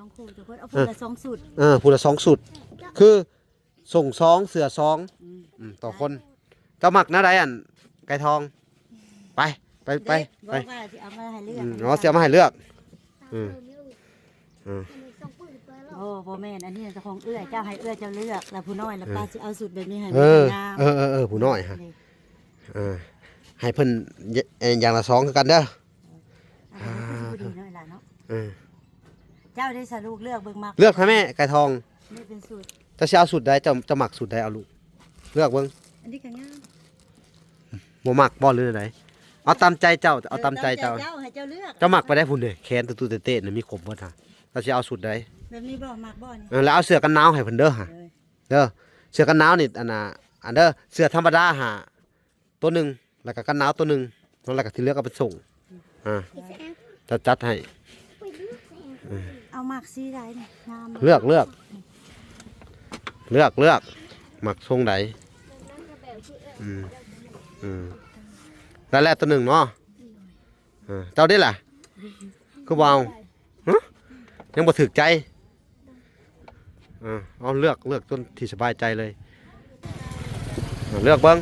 ສອງຄູ່ທຸກຄົນ ເອົາຜູ້ລະສອງຊຸດ ເອີ ຜູ້ລະສອງຊຸດ ຄື ສົ່ງສອງ ເສື້ອສອງ ອືມ ອືມ ຕໍ່ຄົນ. ເຈົ້າມັກແນວໃດ ອັນ ໄກ່ທອງ? ໄປ ໄປ ໄປ ໄປ ບອກວ່າຊິເອົາມາໃຫ້ເລືອກ ອືມ ອໍ ຊິເອົາມາໃຫ້ເລືອກ ອືມ ອືມ ໂອ້ ບໍ່ແມ່ນ ອັນນີ້ຂອງເອື້ອຍ ເຈົ້າໃຫ້ເອື້ອຍເຈົ້າເລືອກ ແລ້ວຜູ້ນ້ອຍລະ ເອີ ປ້າຊິເອົາຊຸດແບບນີ້ໃຫ້ ເອີ ງາມ ເອີ ເອີ ເອີ ຜູ້ນ້ອຍຮະ ເອີ ໃຫ້ເພິ່ນ ເອີ ຢ່າງລະສອງຄືກັນເດີ ເອີ ເອີ ເຈົ້າໄດ້ສະລູກເລືອກເບິ່ງມັກ ເລືອກໃຫ້ແມ່ ໄກ່ທອງ ນີ້ເປັນຊຸດ ເຈົ້າຊິເອົາຊຸດໃດ? ເຈົ້າ ເຈົ້າມັກຊຸດໃດ? ເອົາລູກ ເລືອກເບິ່ງ ອັນນີ້ກໍງາມ ບໍ່ມັກບໍ່ ຫຼືໃດ? ເອົາຕາມໃຈເຈົ້າ ເອົາຕາມໃຈເຈົ້າ ເອີ ຕາມໃຈເຈົ້າ ໃຫ້ເຈົ້າເລືອກ ເຈົ້າມັກໄປໄດ້ພຸ້ນເດ້ ແຂນຕຸໆເຕະໆ ນີ້ມີຄົບເບິດຮະ ເຈົ້າຊິເອົາຊຸດໃດ? ແບບນີ້ບໍ່? ມັກບໍ່ນີ້? ເອີ ແລ້ວເອົາເສື້ອກັນໜາວໃຫ້ເພິ່ນເດີຮະ ເອີ ເດີ ເສື້ອກັນໜາວນີ້ ອັນນ່າ ອັນເດີ ເສື້ອທຳມະດາຫາ ໂຕໜຶ່ງ ແລ້ວກໍກັນໜາວໂຕໜຶ່ງ ແລ້ວກໍທີ່ເຫຼືອກໍໄປສົ່ງ ອືມ ອ່າ ຈະຈັດໃຫ້ ເອີ ເອົາມັກສີໃດນີ້ ງາມ ເລືອກ ເລືອກ ເລືອກ ເລືອກ ມັກຊົງໃດ? ອືມ ອືມ ໄດ້ແລ້ວໂຕໜຶ່ງເນາະ ເອີ ເຈົ້າເດ້ລະ ຄືບໍ່ເອົາ? ຫຶ ຍັງບໍ່ຖືກໃຈ? ເອີ ເອົາເລືອກ ເລືອກຕົວທີ່ສະບາຍໃຈເລີຍ ເລືອກເບິ່ງ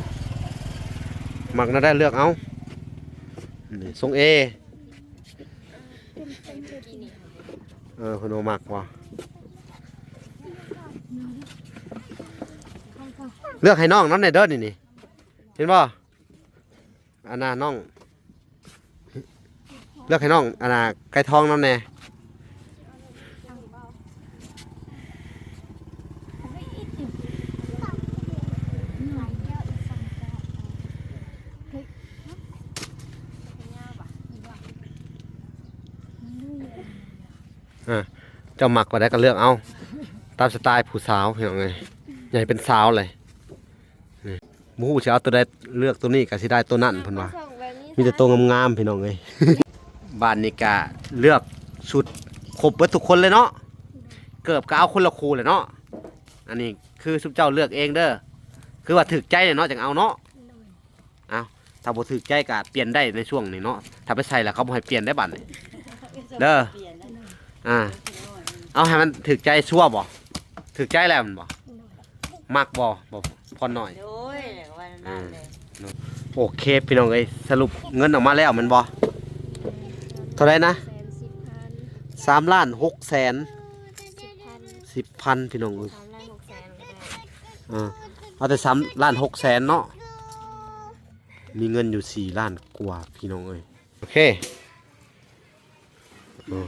ມັກແນວໃດເລືອກເອົາ ນີ້ຊົງເອ ເອີ ເພິ່ນບໍ່ມັກບໍ່? ເລືອກໃຫ້ນ້ອງນຳແດ່ເດີ ນີ້ ນີ້ ເຫັນບໍ່? ອັນນ່ານ້ອງ ເລືອກໃຫ້ນ້ອງ ອັນນ່າ ໄກ່ທອງນຳແດ່ ອ່າ ເຈົ້າມັກແບບໃດກໍເລືອກເອົາ ຕາມສະໄຕຜູ້ສາວ ພີ່ນ້ອງເອີຍ ໃຫຍ່ເປັນສາວເລີຍ ນີ້ ບໍ່ຮູ້ຊິເອົາໂຕໃດ ເລືອກໂຕນີ້ກໍຊິໄດ້ໂຕນັ້ນ ເພິ່ນວ່າ ມີແຕ່ໂຕງາມໆ ພີ່ນ້ອງເອີຍ ບາດນີ້ກະເລືອກຊຸດຄົບເບິດທຸກຄົນເລີຍເນາະ ເກີບກໍເອົາຄົນລະຄູ່ແຫຼະເນາະ ອັນນີ້ຄືຊຸມເຈົ້າເລືອກເອງເດີ ຄືວ່າຖືກໃຈເນາະ ຈັ່ງເອົາເນາະ ເອົ້າ ຖ້າບໍ່ຖືກໃຈກໍປ່ຽນໄດ້ໃນຊ່ວງນີ້ເນາະ ຖ້າໄປໃສ່ແລ້ວເຂົາບໍ່ໃຫ້ປ່ຽນໄດ້ບາດນີ້ ເດີ ອ່າ ເອົາໃຫ້ມັນຖືກໃຈ ຊົວບໍ່? ຖືກໃຈແລ້ວແມ່ນບໍ່? ມັກບໍ່? ບໍ່ ຜ່ອນໜ້ອຍ ໂອ້ຍ ວ່ານັ້ນແຫຼະ ອ່າ ໂອເຄ ພີ່ນ້ອງເອີຍ ສະຫຼຸບເງິນອອກມາແລ້ວແມ່ນບໍ່? ເທົ່າໃດນະ? ສາມລ້ານຫົກແສນ ສິບພັນ ພີ່ນ້ອງເອີຍ ອ່າ ເອົາແຕ່ສາມລ້ານຫົກແສນເນາະ ມີເງິນຢູ່ສີ່ລ້ານກວ່າ ພີ່ນ້ອງເອີຍ ໂອເຄ ເນາະ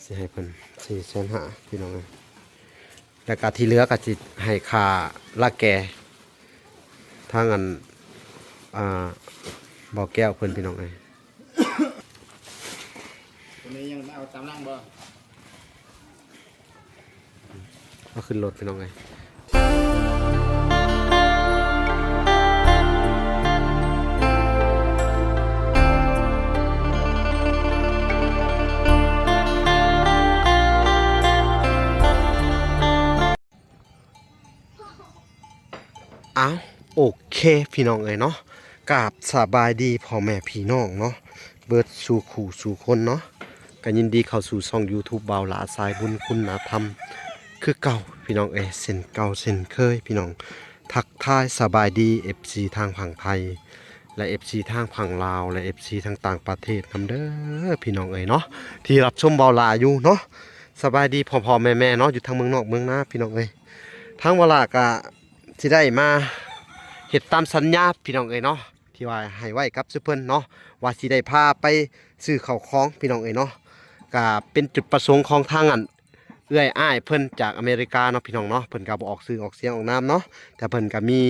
ຊິໃຫ້ເພິ່ນສີ່ແສນຫ້າ ພີ່ນ້ອງເອີຍ ແລ້ວກະທີ່ເຫຼືອກະຊິໃຫ້ຄ່າລາແກ່ທາງອັນ ອ່າ ບໍ່ແກ້ວເພິ່ນ ພີ່ນ້ອງເອີຍ ຕົວນີ້ຍັງເອົາຕາມຫຼັງບໍ່? ເອົາຂຶ້ນລົດ ພີ່ນ້ອງເອີຍ ອ້າວ ໂອເຄ ພີ່ນ້ອງເອີຍເນາະ ກາບສະບາຍດີພໍ່ແມ່ພີ່ນ້ອງເນາະ ເບິດສູ່ຄູ່ສູ່ຄົນເນາະ ກໍຍິນດີເຂົ້າສູ່ຊ່ອງຢູທູບບ່າວຫຼ້າສາຍບຸນຄຸນນະທຳຄືເກົ່າ ພີ່ນ້ອງເອີຍ ເຊັ່ນເກົ່າເຊັ່ນເຄີຍ ພີ່ນ້ອງ ທັກທາຍສະບາຍດີເອັຟຊີທາງຝັ່ງໄທ ແລະ ເອັຟຊີທາງຝັ່ງລາວ ແລະ ເອັຟຊີທາງຕ່າງປະເທດນຳເດີ ພີ່ນ້ອງເອີຍເນາະ ທີ່ຮັບຊົມບ່າວຫຼ້າຢູ່ເນາະ ສະບາຍດີພໍ່ໆແມ່ໆເນາະ ຢູ່ທາງເມືອງນອກເມືອງນາ ພີ່ນ້ອງເອີຍ ທາງບ່າວຫຼ້າກະ ຊິໄດ້ມາເຮັດຕາມສັນຍາ ພີ່ນ້ອງເອີຍເນາະ ທີ່ວ່າໃຫ້ໄວ້ກັບຊຸມເພິ່ນເນາະ ວ່າຊິໄດ້ພາໄປຊື້ເຂົ້າຂອງ ພີ່ນ້ອງເອີຍເນາະ ກະເປັນຈຸດປະສົງຂອງທາງອັນເອື້ອຍອ້າຍເພິ່ນຈາກອາເມລິກາເນາະ ພີ່ນ້ອງເນາະ ເພິ່ນກະບໍ່ອອກຊື່ອອກສຽງອອກນາມເນາະ ແຕ່ເພິ່ນກະມີ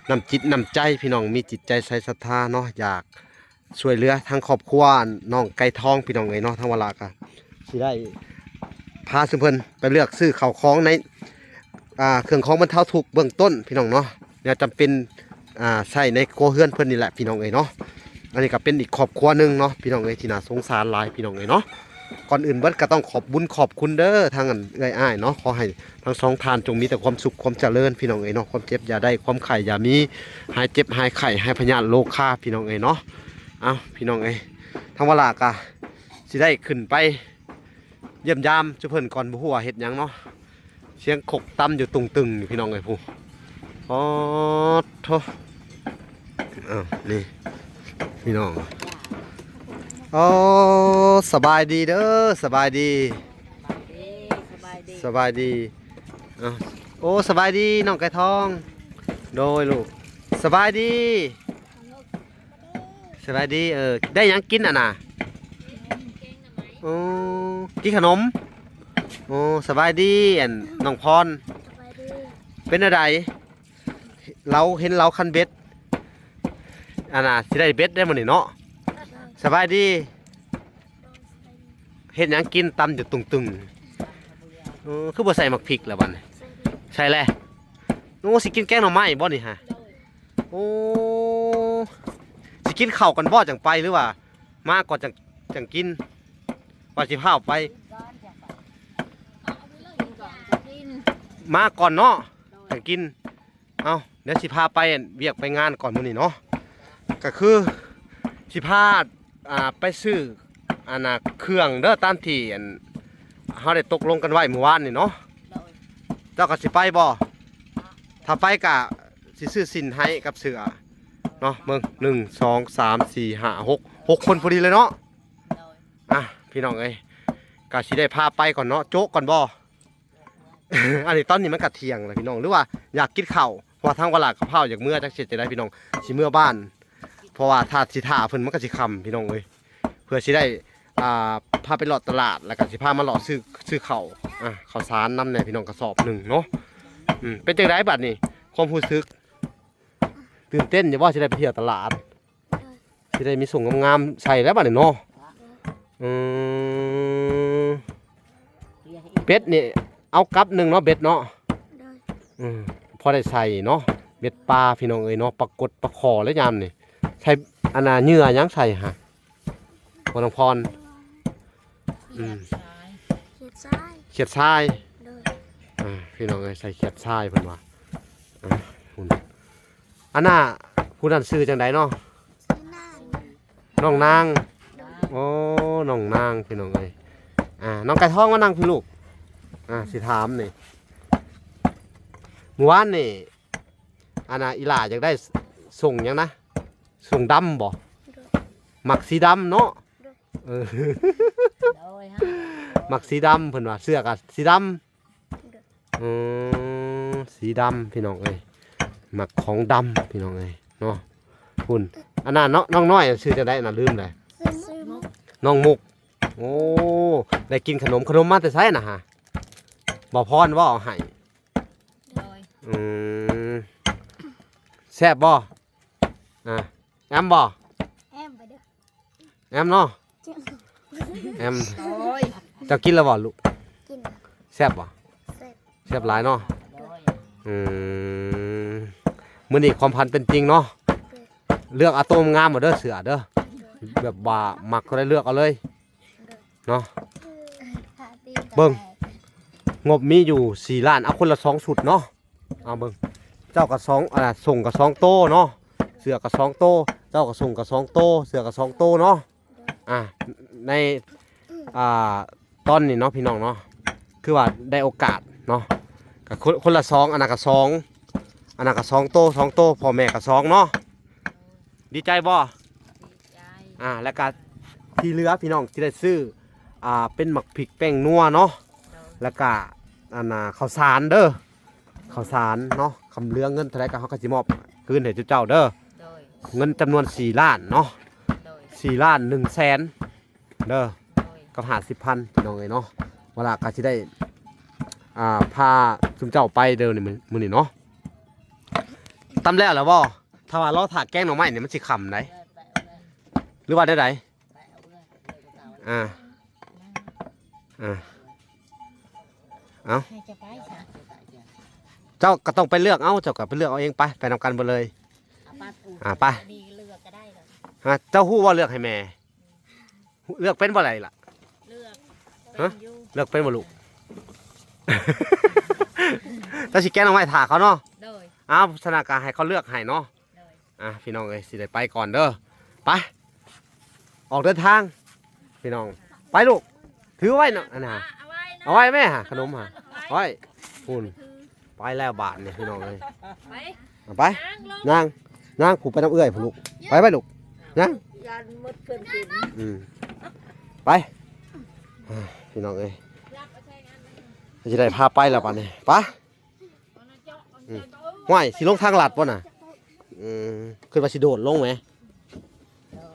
ນ້ຳຈິດນ້ຳໃຈ ພີ່ນ້ອງ ມີຈິດໃຈໃສສັດທາເນາະ ຢາກ ຊ່ວຍເຫຼືອທາງຄອບຄົວນ້ອງໄກ່ທອງ ພີ່ນ້ອງເອີຍເນາະ ທາງວາລາກະຊິໄດ້ພາຊຸມເພິ່ນໄປເລືອກຊື້ເຂົ້າຂອງໃນ ອ່າ ເຄື່ອງຂອງບັນເທົາທຸກເບື້ອງຕົ້ນ ພີ່ນ້ອງເນາະ ແນວຈຳເປັນ ອ່າ ໃຊ້ໃນຄົວເຮືອນເພິ່ນນີ້ແຫຼະ ພີ່ນ້ອງເອີຍເນາະ ອັນນີ້ກະເປັນອີກຄອບຄົວໜຶ່ງເນາະ ພີ່ນ້ອງເອີຍ ທີ່ໜ້າສົງສານຫຼາຍ ພີ່ນ້ອງເອີຍເນາະ ກ່ອນອື່ນເບິດກະຕ້ອງຂອບບຸນຂອບຄຸນເດີ ທາງອັນເອື້ອຍອ້າຍເນາະ ຂໍໃຫ້ທັງສອງທ່ານຈົ່ງມີແຕ່ຄວາມສຸກຄວາມຈະເລີນ ພີ່ນ້ອງເອີຍເນາະ ຄວາມເຈັບຢ່າໄດ້ ຄວາມໄຂ້ຢ່າມີ ຫາຍເຈັບຫາຍໄຂ້ ຫາຍພະຍາດໂລຄາ ພີ່ນ້ອງເອີຍເນາະ ເອົ້າ ພີ່ນ້ອງເອີຍ ທາງວາລາກະຊິໄດ້ຂຶ້ນໄປ ຢ້ຽມຢາມຊຸເພິ່ນກ່ອນ ບໍ່ຮູ້ວ່າເຮັດຫຍັງເນາະ. ສຽງຄົກຕຳຢູ່ຕຸງຕຶງຢູ່ ພີ່ນ້ອງເອີຍ ຜູ້ ໂອ້ໂທ. ອ້າວ ນີ້ ພີ່ນ້ອງ ໂອ້ ສະບາຍດີເດີ ສະບາຍດີ ສະບາຍດີ ສະບາຍດີ. ອ້າວ ໂອ້ ສະບາຍດີນ້ອງໄກ່ທອງ. ໂດຍລູກ ສະບາຍດີ ສະບາຍດີ. ເອີ ໄດ້ຫຍັງກິນຫັ້ນນະ? ໂອ້ ກິນຂະໜົມ. ໂອ້ ສະບາຍດີ ອັນ ນ້ອງພອນ ສະບາຍດີ. ເປັນແນວໃດ? ລາວເຫັນລາວຄັນເບັດ ອັນນ່າ ຊິໄດ້ເບັດໄດ້ມື້ນີ້ເນາະ. ສະບາຍດີ. ເຮັດຫຍັງກິນ ຕຳຢູ່ຕຶງໆ? ເອີ ຄືບໍ່ໃສ່ໝາກພິກລະບັດນີ້? ໃສ່ແລ້ວ. ໂອ້ ຊິກິນແກງໜໍ່ໄມ້ບໍ່ນີ້ຫະ? ໂອ້ ຊິກິນເຂົ້າກ່ອນບໍ່ ຈັ່ງໄປ ຫຼືວ່າມາກ່ອນຈັ່ງ ຈັ່ງກິນ? ວ່າຊິພາໄປ ມາກ່ອນເນາະ ຈັ່ງກິນ. ເອົ້າ ດຽວຊິພາໄປວຽກໄປງານກ່ອນມື້ນີ້ເນາະ. ກໍຄືຊິພາ ອ່າ ໄປຊື້ ອັນນ່າ ເຄື່ອງເດີ ຕາມທີ່ ອັນ ເຮົາໄດ້ຕົກລົງກັນໄວ້ມື້ວານນີ້ເນາະ. ໂດຍ. ເຈົ້າກໍຊິໄປບໍ່? ຖ້າໄປກໍຊິຊື້ສິ້ນໃຫ້ກັບເສື້ອເນາະ. ເບິ່ງ ໜຶ່ງ ສອງ ສາມ ສີ່ ຫ້າ ຫົກ ຫົກຄົນພໍດີເລີຍເນາະ. ໂດຍ. ອ່ະ ພີ່ນ້ອງເອີຍ ກໍຊິໄດ້ພາໄປກ່ອນເນາະ. ໂຈະກ່ອນບໍ່? ອັນນີ້ ຕອນນີ້ມັນກໍທ່ຽງແລ້ວ ພີ່ນ້ອງ ຫຼືວ່າຢາກກິນເຂົ້າ ເພາະວ່າທາງວາລາກັບພາວຢາກເມືອ ຈັກຊິເຮັດຈັ່ງໃດ ພີ່ນ້ອງ ຊິເມືອບ້ານ. ເພາະວ່າຖ້າຊິຖ້າເພິ່ນ ມັນກໍຊິຄ່ຳ ພີ່ນ້ອງເອີຍ. ເພື່ອຊິໄດ້ ອ່າ ພາໄປເລາະຕະຫຼາດ ແລ້ວກໍຊິພາມາເລາະຊື້ ຊື້ເຂົ້າ ອ່າ ເຂົ້າສານນຳແດ່ ພີ່ນ້ອງ ກະສອບໜຶ່ງເນາະ. ອືມ ເປັນຈັ່ງໃດບັດນີ້ ຄວາມຮູ້ສຶກ? ຕື່ນເຕັ້ນຢູ່ບໍ່ ຊິໄດ້ໄປທ່ຽວຕະຫຼາດ? ຊິໄດ້ມີສົ່ງງາມໆໃສ່ແລ້ວບັດນີ້ເນາະ. ອືມ ເບັດນີ້ເອົາກັບໜຶ່ງເນາະ ເບັດເນາະ. ໂດຍ. ອືມ ພໍໄດ້ໃສ່ເນາະ ເບັດປາ ພີ່ນ້ອງເອີຍເນາະ. ປາກົດປາຄໍແລ້ວຍາມນີ້ ໃສ່ອັນນ່າ ເຫຍື່ອຫຍັງໃສ່ຫະ ພໍ່ນ້ອງພອນ? ອືມ ຂຽດຊາຍ ຂຽດຊາຍ. ໂດຍ. ອ່າ ພີ່ນ້ອງເອີຍ ໃສ່ຂຽດຊາຍເພິ່ນວ່າ. ອ່າ ພຸ້ນ ອັນນ່າ ຜູ້ນັ້ນຊື່ຈັ່ງໃດເນາະ? ຊື່ນາງ ນ້ອງນາງ. ໂດຍ. ໂອ້ ນ້ອງນາງ ພີ່ນ້ອງເອີຍ. ອ່າ ນ້ອງໄກ່ທອງມານັ່ງພີ້ລູກ. ອ່າ ຊິຖາມນີ້ ມື້ວານນີ້ ອັນນ່າ ອີ່ຫຼ້າຢາກໄດ້ ສ- ສົ້ງຫຍັງນະ? ສົ້ງດຳບໍ່? ໂດຍ. ມັກສີດຳເນາະ? ໂດຍ. ເອີ ໂດຍ ມັກສີດຳ ເພິ່ນວ່າ ເສື້ອກໍສີດຳ. ໂດຍ. ອືມ ສີດຳ ພີ່ນ້ອງເອີຍ ມັກຂອງດຳ ພີ່ນ້ອງເອີຍເນາະ. ພຸ້ນ ອັນນັ້ນເນາະ ນ້ອງນ້ອຍຊື່ຈັ່ງໃດນະ? ລືມແລ້ວ. ຊື່ມຸກ ນ້ອງມຸກ. ໂອ້ ໄດ້ກິນຂະໜົມ ຂະໜົມມາແຕ່ໃສນະຫະ? ບໍ່ພອນບໍ່ເອົາໃຫ້? ໂດຍ. ອືມ ແຊບບໍ່? ອ່າ ແອມບໍ່? ແອມໄປເດີ ແອມເນາະ. ແອມ ໂອ້ຍ ເຈົ້າກິນແລ້ວບໍ່ລູກ? ກິນ. ແຊບບໍ່? ແຊບ ແຊບຫຼາຍເນາະ. ໂດຍ. ອືມ ມື້ນີ້ຄວາມຝັນເປັນຈິງເນາະ. ໂດຍ. ເລືອກເອົາໂຕງາມໆເອົາເດີ ເສື້ອເດີ ແບບວ່າມັກໂຕໃດເລືອກເອົາເລີຍ. ໂດຍ. ເນາະ ເບິ່ງ ງົບມີຢູ່ສີ່ລ້ານ ເອົາຄົນລະສອງຊຸດເນາະ. ເອົາເບິ່ງ ເຈົ້າກໍສອງ ອ່າ ສົ້ງກໍສອງໂຕເນາະ ເສື້ອກໍສອງໂຕ ເຈົ້າກໍສົ້ງກໍສອງໂຕ ເສື້ອກໍສອງໂຕເນາະ. ອ່າ ໃນ ອ່າ ຕອນນີ້ເນາະ ພີ່ນ້ອງເນາະ ຄືວ່າໄດ້ໂອກາດເນາະ ກໍຄົນ ຄົນລະສອງ ອັນນັ້ນກໍສອງ ອັນນັ້ນກໍສອງໂຕ ສອງໂຕ ພໍ່ແມ່ກໍສອງເນາະ. ດີໃຈບໍ່? ດີໃຈ. ອ່າ ແລ້ວກໍທີ່ເຫຼືອ ພີ່ນ້ອງຊິໄດ້ຊື້ ອ່າ ເປັນໝາກພິກ ແປ້ງນົວເນາະ. ໂດຍ. ແລ້ວກໍ ອັນນ່າ ເຂົ້າສານເດີ ເຂົ້າສານເນາະ. ຄຳເຫຼືອເງິນເທົ່າໃດກໍ ເຮົາກໍຊິມອບຄືນໃຫ້ເຈົ້າເດີ. ໂດຍ. ເງິນຈຳນວນສີ່ລ້ານເນາະ. ໂດຍ. ສີ່ລ້ານໜຶ່ງແສນເດີ. ໂດຍ. ກັບຫ້າສິບພັນ ພີ່ນ້ອງເອີຍເນາະ. ວາລາກໍຊິໄດ້ ອ່າ ພາຊຸມເຈົ້າໄປເດີ ມື້ນີ້ເນາະ. ຕຳແລ້ວແລ້ວບໍ່? ຖ້າວ່າລໍຖ້າແກງໜໍ່ໄມ້ນີ້ ມັນຊິຄ່ຳໃດ ຫຼືວ່າແນວໃດ? ອ່າ ອ່າ ເອົາ ໃຫ້ເຈົ້າໄປຊະ ເຈົ້າກໍຕ້ອງໄປເລືອກເອົາ ເຈົ້າກໍໄປເລືອກເອົາເອງ ໄປ ໄປນຳກັນເບິດເລີຍ. ອ່າ ໄປ ມີເລືອກກໍໄດ້. ອ່າ ເຈົ້າຮູ້ບໍ່ ເລືອກໃຫ້ແມ່ ເລືອກເປັນບໍ່ໄດ້ລະ? ເລືອກ ຮະ ເປັນຢູ່ ເລືອກເປັນບໍ່ລູກ? ເຈົ້າຊິແກງໜໍ່ໄມ້ຖ້າເຂົາເນາະ. ໂດຍ. ອ້າວ ສະນັ້ນກໍໃຫ້ເຂົາເລືອກໃຫ້ເນາະ. ໂດຍ. ອ່ະ ພີ່ນ້ອງເອີຍ ຊິໄດ້ໄປກ່ອນເດີ ໄປ ອອກເດີນທາງ ພີ່ນ້ອງ. ໄປລູກ ຖືໄວ້ເນາະ ອັນນ່າ ເອົາໄວ້ແມ່ຫາຂະໜົມຫາ ໄວ້ພຸ້ນ. ໄປແລ້ວບາດນີ້ພີ່ນ້ອງເອີຍ. ໄປ ເອົາໄປ ຍ່າງ ຍ່າງ ຜູ້ໄປນຳເອື້ອຍພຸ້ນລູກ. ໄປ ໄປລູກ ຍ່າງ ຢ້ານໝົດເພິ່ນກິນ. ອືມ ໄປ ອ່າ ພີ່ນ້ອງເອີຍ ຊິໄດ້ພາໄປແລ້ວບາດນີ້. ໄປ ອືມ ຫ້ວຍ ຊິລົງທາງລັດບໍ່ນະ? ອືມ ຄິດວ່າຊິໂດດລົງແໝ.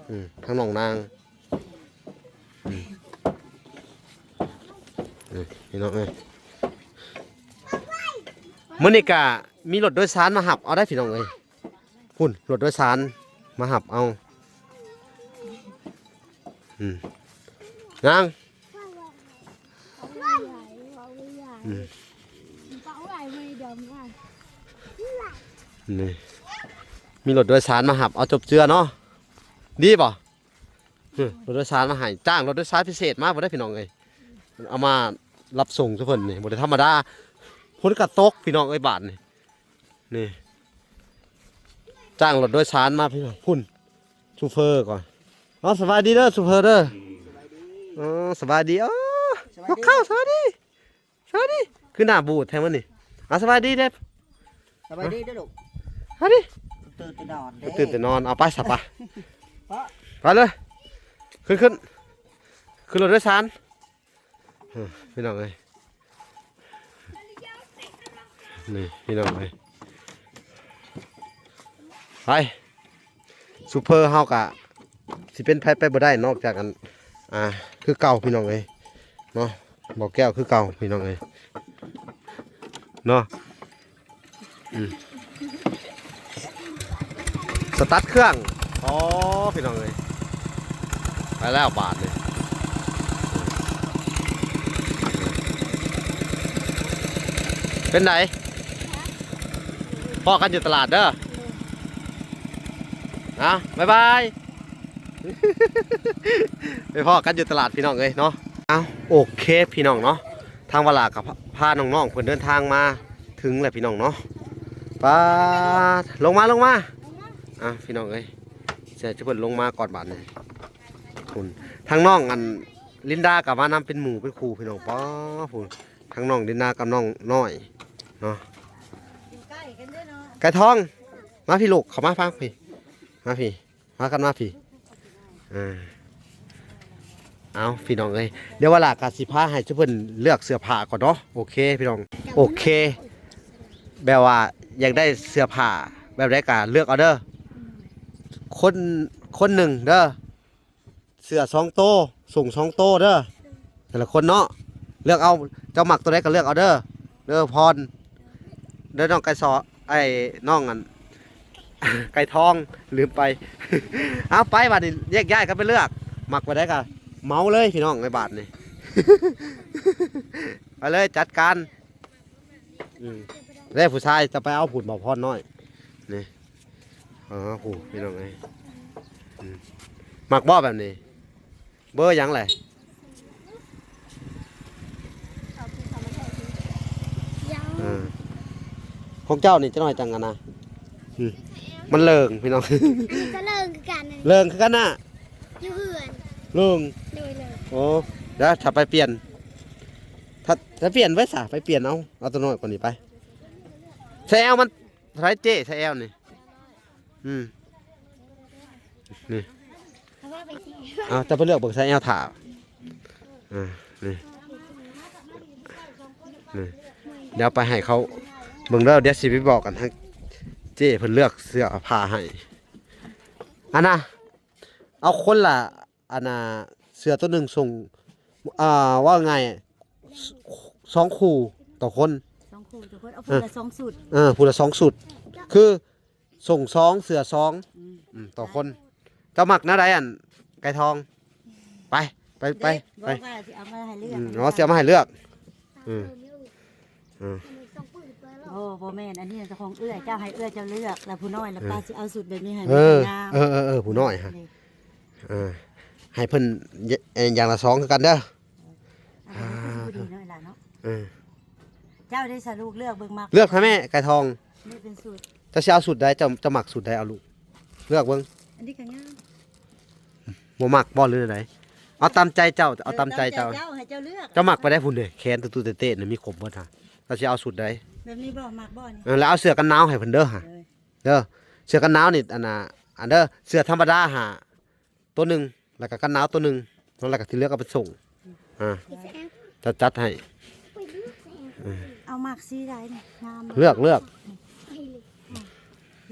ອືມ ທາງນ້ອງນາງ ອືມ ນີ້ພີ່ນ້ອງເອີຍ ມື້ນີ້ກະມີລົດໂດຍສານມາຮັບເອົາໄດ໋ພີ່ນ້ອງເອີຍ. ພຸ້ນ ລົດໂດຍສານມາຮັບເອົາ. ອືມ ນາງ ອືມ ນີ້ ມີລົດໂດຍສານມາຮັບເອົາຈົບເຈືອເນາະ. ດີບໍ່? ຮຶ ລົດໂດຍສານມາໃຫ້ ຈ້າງລົດໂດຍສານພິເສດມາບໍ່ໄດ້ພີ່ນ້ອງເອີຍ. ເອົາມາຮັບສົ່ງສູ່ເພິ່ນນີ້ ບໍ່ໄດ້ທຳມະດາ. ຝົນກະຕົກພີ່ນ້ອງເອີຍບາດນີ້. ນີ້ ຈ້າງລົດໂດຍສານມາພີ່ນ້ອງ. ພຸ້ນ ໂຊເຟີກ່ອນ. ເອົາ ສະບາຍດີເດີໂຊເຟີເດີ. ເອີ ສະບາຍດີ. ເອີ ສະບາຍດີ ມາເຂົ້າ ສະບາຍດີ ສະບາຍດີ. ຄືໜ້າບູດແທ້ມື້ນີ້. ເອົາ ສະບາຍດີເດ້. ສະບາຍດີເດີລູກ. ສະບາຍດີ. ຕື່ນແຕ່ນອນເດ້ ຕື່ນແຕ່ນອນ. ເອົາ ໄປຊະ ໄປ ໄປເລີຍ. ຂຶ້ນ ຂຶ້ນ ຂຶ້ນລົດໂດຍສານ. ເອີ ພີ່ນ້ອງເອີຍ ນີ້ພີ່ນ້ອງເອີຍ ໄປ ຊຸບເພີເຮົາກະຊິເປັນໃຜໄປບໍ່ໄດ້ນອກຈາກອັນ ອ່າ ຄືເກົ່າພີ່ນ້ອງເອີຍເນາະ ບໍ່ແກ້ວຄືເກົ່າພີ່ນ້ອງເອີຍເນາະ. ອືມ ສະຕາດເຄື່ອງ. ອໍ ພີ່ນ້ອງເອີຍ ໄປແລ້ວບາດນີ້. ເປັນໃດ? ພໍ້ກັນຢູ່ຕະຫຼາດເດີ. ນະ ບາຍບາຍ. ໄປພໍ້ກັນຢູ່ຕະຫຼາດພີ່ນ້ອງເອີຍເນາະ. ເອົ້າ ໂອເຄພີ່ນ້ອງເນາະ ທາງວາລາກໍພາ ພານ້ອງໆເພິ່ນເດີນທາງມາເຖິງແລ້ວພີ່ນ້ອງເນາະ. ປາດ ລົງມາ ລົງມາ. ອ່ະ ພີ່ນ້ອງເອີຍ ຊິໃຫ້ເພິ່ນລົງມາກ່ອນບາດນີ້. ພຸ້ນ ທາງນ້ອງອັນລິນດາກໍມານຳເປັນໝູ່ເປັນຄູ່ພີ່ນ້ອງ. ປາດ ພຸ້ນ ທາງນ້ອງລິນດາກັບນ້ອງນ້ອຍເນາະ. ຢູ່ໃກ້ກັນເດີເນາະ ໄກ່ທອງ ມາພີ່ລູກ ເຂົ້າມາຟັງພີ່ ມາພີ່. ພາກັນມາພີ້. ອ່າ ເອົາ ພີ່ນ້ອງເອີຍ ດຽວວາລາກໍຊິພາໃຫ້ຊຸມເພິ່ນເລືອກເສື້ອຜ້າກ່ອນເນາະ. ໂອເຄພີ່ນ້ອງ ໂອເຄ ແບບວ່າຢາກໄດ້ເສື້ອຜ້າແບບໃດກໍເລືອກເອົາເດີ ຄົນ ຄົນໜຶ່ງເດີ ເສື້ອສອງໂຕ ສົ່ງສອງໂຕເດີ. ແຕ່ລະຄົນເນາະ ເລືອກເອົາ ເຈົ້າມັກໂຕໃດກໍເລືອກເອົາເດີ ເດີພອນ ເດີນ້ອງໄກ່ຊໍ ໄອ້ນ້ອງອັນ ໄກ່ທອງ ລືມໄປ. ເອົາໄປບາດນີ້ ແຍກຍ້າຍກັນໄປເລືອກ ມັກໂຕໃດກໍເໝົາເລີຍພີ່ນ້ອງ ໃນບາດນີ້ ໄປເລີຍ ຈັດການ. ອືມ ແລ້ວຜູ້ຊາຍຈະໄປເອົາພຸ້ນບໍ່ພອນນ້ອຍ ນີ້. ອໍ ຜູ້ພີ່ນ້ອງເອີຍ ອືມ ມັກບໍ່ແບບນີ້? ເບີຫຍັງແຫຼະ? ເອີ ຂອງເຈົ້ານີ້ຈັກໜ້ອຍຈັ່ງອັນນະ ອືມ ມັນເລີງພີ່ນ້ອງ ອັນນີ້ກໍເລີງຄືກັນ ເລີງຄືກັນນະ ຢູ່ເຮືອນ ເລີງ ໂດຍ ເລີງ. ໂອ້ ດຽວຖ້າໄປປ່ຽນ ຖ້າ ຖ້າປ່ຽນໄວ້ຊະ ໄປປ່ຽນເອົາ ເອົາໂຕນ້ອຍກວ່ານີ້ໄປ ໃສ່ແອວມັນ ເທົ່າໃດເຈ້ ໃສ່ແອວນີ້ ອືມ ນີ້ ເອົາ ເຈົ້າໄປເລືອກເບິ່ງໃສ່ແອວຖ້າ ອ່າ ນີ້ ນີ້ ດຽວໄປໃຫ້ເຂົາເບິ່ງເດີ ດຽວຊິໄປບອກກັນທາງເຈ້ເພິ່ນເລືອກເສື້ອຜ້າໃຫ້. ອັນນະ ເອົາຄົນລະ ອັນນ່າ ເສື້ອໂຕໜຶ່ງສົ່ງ ອ່າ ເວົ້າງ່າຍ ສ- ສ- ສອງຄູ່ຕໍ່ຄົນ ສອງຄູ່ຕໍ່ຄົນ ເອົາຜູ້ລະສອງຊຸດ ເອີ ຜູ້ລະສອງຊຸດ ຄືສົ່ງສອງ ເສື້ອສອງ ອືມ ອືມ ຕໍ່ຄົນ. ເຈົ້າມັກແນວໃດ ອັນ ໄກ່ທອງ? ໄປ ໄປ ໄປ ເດ້ ໄປ ບອກວ່າຊິເອົາມາໃຫ້ເລືອກ ອືມ ເອົາ ຊິເອົາມາໃຫ້ເລືອກ ອືມ ອືມ ໂອ້ ບໍ່ແມ່ນ ອັນນີ້ຂອງເອື້ອຍ ເຈົ້າໃຫ້ເອື້ອຍເຈົ້າເລືອກ ແລ້ວຜູ້ນ້ອຍລະ ເອີ ປ້າຊິເອົາຊຸດແບບນີ້ໃຫ້ ເອີ ມັນງາມ ເອີ ເອີ ເອີ ຜູ້ນ້ອຍຫະ ນີ້ ເອີ ໃຫ້ເພິ່ນ ເອີ ຢ່າງລະສອງຄືກັນເດີ ອັນນີ້ຄືຊິບໍ່ດີເນາະ ອີ່ຫຼ້າເນາະ ເອີ ເຈົ້າໄດ້ສະລູກເລືອກເບິ່ງມັກ ເລືອກໃຫ້ແມ່ ໄກ່ທອງ ນີ້ເປັນຊຸດ ເຈົ້າຊິເອົາຊຸດໃດ ເຈົ້າ ເຈົ້າມັກຊຸດໃດ ເອົາລູກ ເລືອກເບິ່ງ ອັນນີ້ກໍງາມ ບໍ່ມັກບໍ່ ຫຼືໃດ? ເ ເອົາຕາມໃຈເຈົ້າ ເອົາຕາມໃຈເຈົ້າ ເຈົ້າໃຫ້ເຈົ້າເລືອກ ເຈົ້າມັກແບບໃດພຸ້ນເດ້ ແຂນຕຸໆເຕະໆນີ້ມີຄົບເບິດຫັ້ນ ເຈົ້າຊິເອົາຊຸດໃດ ແບບນີ້ບໍ່ ມັກບໍ່ນີ້ ເອີ ແລ້ວເອົາເສື້ອກັນໜາວໃຫ້ເພິ່ນເດີຫັ້ນ ເອີ ເດີ ເສື້ອກັນໜາວນີ້ ອັນນ່າ ອັນເດີ ເສື້ອທຳມະດາຫາ ໂຕໜຶ່ງ ແລ້ວກໍກັນໜາວໂຕໜຶ່ງເນາະ ແລ້ວກໍທີ່ເຫຼືອກໍໄປສົ່ງ ອ່າ ຈະຈັດໃຫ້ ເອີ ເອົາມັກສີໃດນີ້ ງາມ ເລືອກ ເລືອກ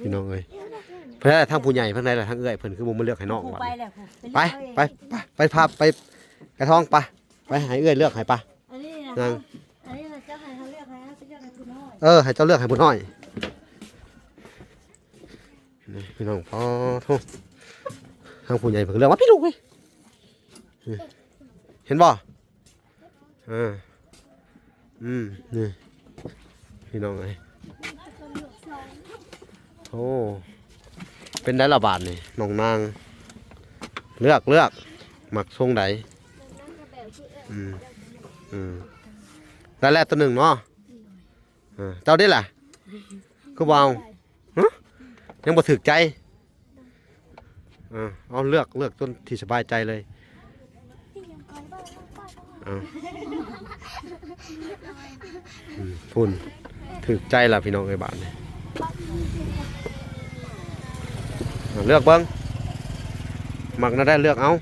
ພີ່ນ້ອງເອີຍ ເພິ່ນ ທາງຜູ້ໃຫຍ່ ທາງໃດລະ ທາງເອື້ອຍເພິ່ນຄືບໍ່ມາເລືອກໃຫ້ນ້ອງ ຜູ້ ບາດ ໄປ ນີ້ ແລ້ວຜູ້ ໄປ ໄປ ໄປ ໄປ ພາໄປ ໄປທອງ ໄປ ໄປໃຫ້ເອື້ອຍເລືອກໃຫ້ ໄປ ອັນນີ້ນະ ນາງ ອັນນີ້ນະ ເຈົ້າໃຫ້ເຮົາເລືອກໃຫ້ ເຮົາຊິເລືອກໃຫ້ຜູ້ນ້ອຍ ເອີ ໃຫ້ເຈົ້າເລືອກໃຫ້ຜູ້ນ້ອຍ ນີ້ພີ່ນ້ອງ ອໍ ໂທ້ ທາງຜູ້ໃຫຍ່ເພິ່ນເລືອກມາ ພີ່ລູກເອີຍ ນີ້ ເຫັນບໍ່ ເອີ ອືມ ນີ້ ພີ່ນ້ອງເອີຍ ໂອ້ ເປັນໃດລະບາດນີ້ ນ້ອງນາງ ເລືອກ ເລືອກ ມັກຊົງໃດ ອືມ ອືມ ໄດ້ແລ້ວໂຕໜຶ່ງເນາະ ເອີ ເຈົ້າເດ້ລະ ຄືບໍ່ເອົາ ຮະ ຍັງບໍ່ຖືກໃຈ ເອີ ເອົາເລືອກ ເລືອກຕົວທີ່ສະບາຍໃຈເລີຍ ເອົາ ອືມ ພຸ້ນ ຖືກໃຈລະພີ່ນ້ອງເອີຍບາດນີ້ ເລືອກເບິ່ງ ມັກແນວໃດເລືອກເອົາ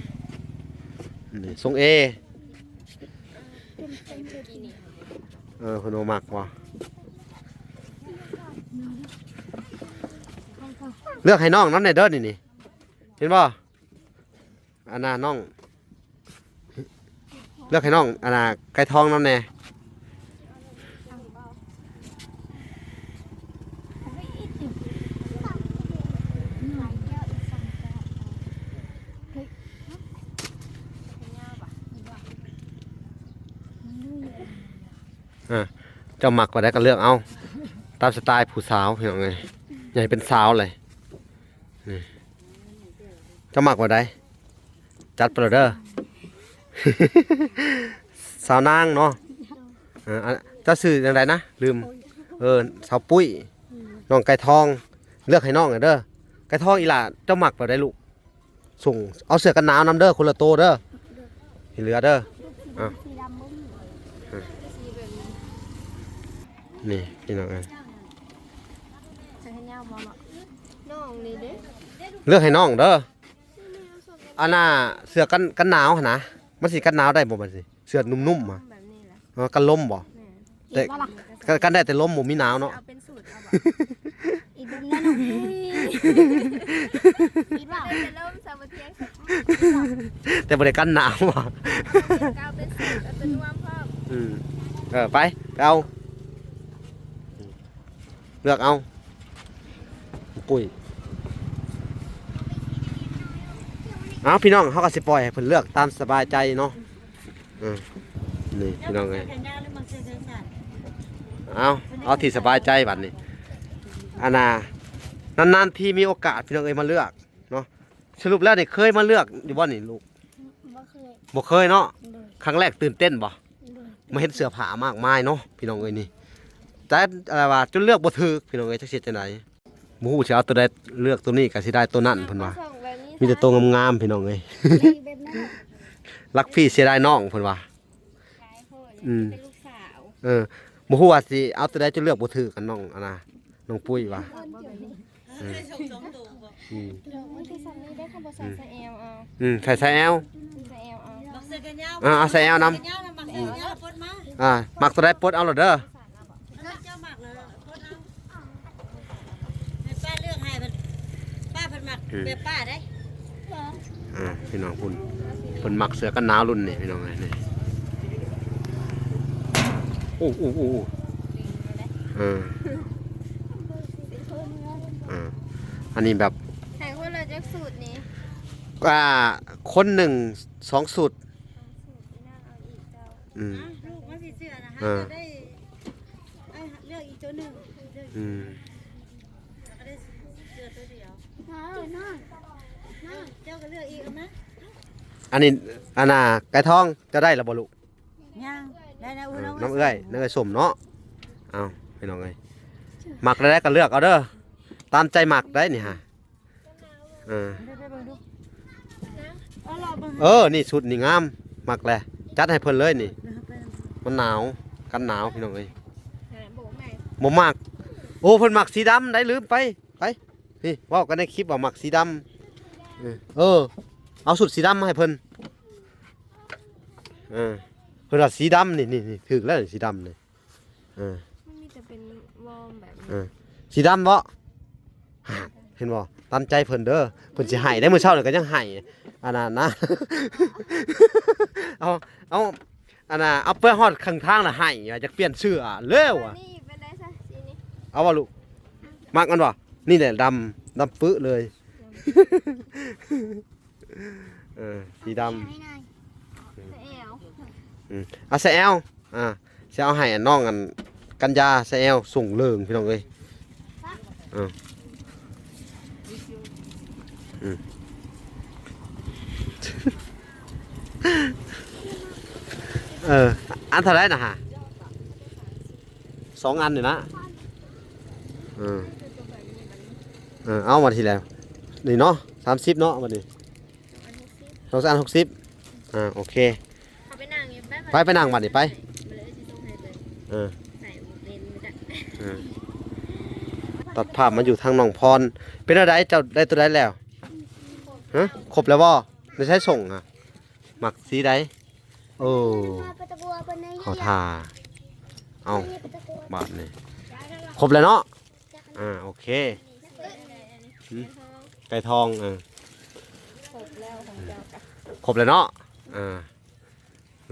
ນີ້ ຊົງເອ ເອີ ເພິ່ນບໍ່ມັກບໍ່ ເລືອກໃຫ້ນ້ອງນຳແດ່ເດີນີ້ ນີ້ ເຫັນບໍ່ ອັນນ່າ ນ້ອງ ເລືອກໃຫ້ນ້ອງ ອັນນ່າ ໄກ່ທອງນຳແດ່ ອ່າ ເຈົ້າມັກແບບໃດກໍເລືອກເອົາ ຕາມສະໄຕຜູ້ສາວ ພີ່ນ້ອງເອີຍ ໃຫຍ່ເປັນສາວເລີຍ ນີ້ ເຈົ້າມັກແບບໃດ ຈັດໄປໂລດເດີ ສາວນາງເນາະ ເອີ ອັນ ເຈົ້າຊື່ຈັ່ງໃດນະ ລືມ ເອີ ສາວປຸ້ຍ ນ້ອງໄກ່ທອງ ເລືອກໃຫ້ນ້ອງແດ່ເດີ ໄກ່ທອງ ອີ່ຫຼ້າ ເຈົ້າມັກແບບໃດລູກ ສົ່ງ ເອົາເສື້ອກັນໜາວນຳເດີ ຄົນລະໂຕເດີ ທີ່ເຫຼືອເດີ ອ່າ ນີ້ພີ່ນ້ອງເອີຍ ໃສ່ແຂນຍາວບໍ່ເນາະ ນ້ອງນີ້ເດ້ ເລືອກໃຫ້ນ້ອງເດີ ອັນນ່າ ເສື້ອກັນ ກັນໜາວຫັ້ນນະ ມັນຊິກັນໜາວໄດ້ບໍ່ບັດນີ້ ເສື້ອນຸ້ມໆ ອະ ແບບນີ້ລະ ເອີ ກັນລົມບໍ່ ແມ່ນ ແຕ່ ກັນ ກັນໄດ້ແຕ່ລົມ ບໍ່ມີໜາວເນາະ ເອົາເປັນສູດເອົາບໍ່ ອີກແບບນັ້ນ ອີກວ່າ ແຕ່ບໍ່ໄດ້ກັນໜາວ ເອົາເປັນສູດ ເອົາເປັນນວມພ້ອມ ອືມ ເອີ ໄປ ໄປເອົາ ເລືອກເອົາ ປຸ້ຍ ເອົາ ພີ່ນ້ອງ ເຮົາກໍຊິປ່ອຍໃຫ້ເພິ່ນເລືອກຕາມສະບາຍໃຈເນາະ ເອີ ນີ້ພີ່ນ້ອງເອີຍ ເອົາ ເອົາທີ່ສະບາຍໃຈບັດນີ້ ອັນນ່າ ນານໆ ທີ່ມີໂອກາດ ພີ່ນ້ອງເອີຍ ມາເລືອກເນາະ ສະຫຼຸບແລ້ວນີ້ເຄີຍມາເລືອກຢູ່ບໍ່ນີ້ລູກ ບໍ່ເຄີຍ ບໍ່ເຄີຍເນາະ ໂດຍ ຄັ້ງແລກຕື່ນເຕັ້ນບໍ່ ໂດຍ ມາເຫັນເສື້ອຜ້າມາກມາຍເນາະ ພີ່ນ້ອງເອີຍນີ້ ແຕ່ ອາ ວ່າຈົນເລືອກບໍ່ຖືກ ພີ່ນ້ອງເອີຍ ຈັກຊິເຮັດຈັ່ງໃດ ບໍ່ຮູ້ຊິເອົາຕົວໃດ ເລືອກຕົວນີ້ກໍຊິໄດ້ຕົວນັ້ນເພິ່ນວ່າ ມີແຕ່ຕົວງາມໆ ພີ່ນ້ອງເອີຍ ແບບນັ້ນ ລັກພີ່ເສຍດາຍນ້ອງເພິ່ນວ່າ ອືມ ເປັນລູກສາວ ເອີ ບໍ່ຮູ້ວ່າຊິເອົາຕົວໃດ ຈົນເລືອກບໍ່ຖືກກັນ ນ້ອງ ອັນນ່າ ນ້ອງປຸ້ຍວ່າ ເອີ ອືມ ມັນຄືສ່ຳນີ້ເດ້ ຄັນບໍ່ໃສ່ ອືມ ໄຊແອລເອົາ ອືມ ໃສ່ໄຊແອລ ໃສ່ແອລເອົາ ບັກເສື້ອແຂນຍາວ ອ່າ ເອົາໃສ່ແອວນຳ ໃສ່ແອວນຳ ບັກເສື້ອແຂນຍາວ ອືມ ປົດມາ ອ່າ ມັກຕົວໃດປົດເອົາໂລດເດີ ເຈົ້າມັກແລ້ວ ຄົນເຮົາ ໃຫ້ປ້າເລືອກໃຫ້ ປ້າເພິ່ນມັກ ອືມ ແບບປ້າເດ້ ອ່າ ພີ່ນ້ອງພຸ້ນ ເພິ່ນມັກເສື້ອກັນໜາວລຸ້ນນີ້ ພີ່ນ້ອງເອີຍ ນີ້ ໂອ້ ໂອ້ ໂອ້ ໂອ້ ເອີ ເອີ ອັນນີ້ແບບ ໃຫ້ຄົນລະຈັກສູດນີ້ ອ່າ ຄົນໜຶ່ງສອງສູດ ສອງສູດ ອີ່ນາງເອົາອີກເຈົ້າ ອືມ ອ່ະ ລູກມັນຊິເຊື່ອນະ ຫາ ເອີ ກໍໄດ້ ເອົາເລືອກອີກໂຕໜຶ່ງ ອືມ ແລ້ວກໍໄດ້ເສື້ອໂຕດຽວ ເອີ ນ້ອງ ນ້ອງ ເຈົ້າກໍເລືອກອີກ ເອົາມາ ອັນນີ້ ອັນນ່າ ໄກ່ທອງ ເຈົ້າໄດ້ແລ້ວບໍ່ລູກ? ຍັງ ໄດ້ແລ້ວ ເອີ ນ້ອງເອື້ອຍ ນ້ອງເອື້ອຍ ນ້ອງເອື້ອຍສົ້ມເນາະ ເອົາ ພີ່ນ້ອງເອີຍ ມັກແນວໃດກໍເລືອກເອົາເດີ ຕາມໃຈມັກໄດ໋ນີ້ຫາ ເອີ ໄປເບິ່ງດູ ເອົາ ເອີ ນີ້ຊຸດນີ້ງາມ ມັກແຫຼະ ຈັດໃຫ້ເພິ່ນເລີຍນີ້. ມັນໜາວ ກັນໜາວພີ່ນ້ອງເອີຍ. ບໍ່ມັກ. ໂອ້ ເພິ່ນມັກສີດຳໄດ໋ ລືມໄປ. ໄປ ນີ້ ເວົ້າກັນໃນຄລິບວ່າມັກສີດຳ. ເອີ ເອີ ເອົາຊຸດສີດຳມາໃຫ້ເພິ່ນ. ເອີ ເພິ່ນວ່າສີດຳ ນີ້ ນີ້ ນີ້ ຖືກແລ້ວ ສີດຳນີ້. ເອີ ມັນມີແຕ່ເປັນວອມແບບນີ້. ເອີ ສີດຳເບາະ. ເຫັນບໍ່? ຕາມໃຈເພິ່ນເດີ ເພິ່ນຊິໃຫ້ໄດ໋. ມື້ເຊົ້ານີ້ກໍຍັງໃຫ້ ອັນນັ້ນນະ. ເອົາ ເອົາ ອັນນ່າ ເອົາໄປຮອດຂ້າງທາງລະໃຫ້ ວ່າຢາກປ່ຽນເສື້ອແລ້ວ. ນີ້ເປັນໄດ໋ຊະ ສີນີ້ ເອົາບໍ່ລູກ? ມັກມັນບໍ່? ນີ້ແຫຼະດຳ ດຳປຶເລີຍ. ເອີ ສີດຳ. ອືມ ເອົາໃສ່ແອວ. ອ່າ ຊິເອົາໃຫ້ອັນນ້ອງອັນກັນຍາໃສ່ແອວ ສົ່ງເລີງພີ່ນ້ອງເອີຍ. ເອີ ອືມ ເອີ ອັນເທົ່າໃດນະຫາ? ສອງອັນນີ້ນະ. ເອີ ເອີ ເອົາມາທີແລ້ວ ນີ້ເນາະ ສາມສິບເນາະ ບັດນີ້. ສອງອັນຫົກສິບ. ອ່າ ໂອເຄ ໄປ ໄປນັ່ງບັດນີ້ໄປ. ເອີ ຕັດພາບມາຢູ່ທາງນ້ອງພອນ. ເປັນແນວໃດ ເຈົ້າໄດ້ຕົວໃດແລ້ວ? ຮະ ຄົບແລ້ວບໍ່? ໄດ້ໃຊ້ສົ່ງຫະ? ມັກສີໃດ? ໂອ້ ເຂົາທ່າ. ເອົ້າ ບາດນີ້ຄົບແລ້ວເນາະ. ອ່າ ໂອເຄ ຫຶ ໄກ່ທອງ. ເອີ ຄົບແລ້ວຂອງເຈົ້າກະ ຄົບແລ້ວເນາະ. ອ່າ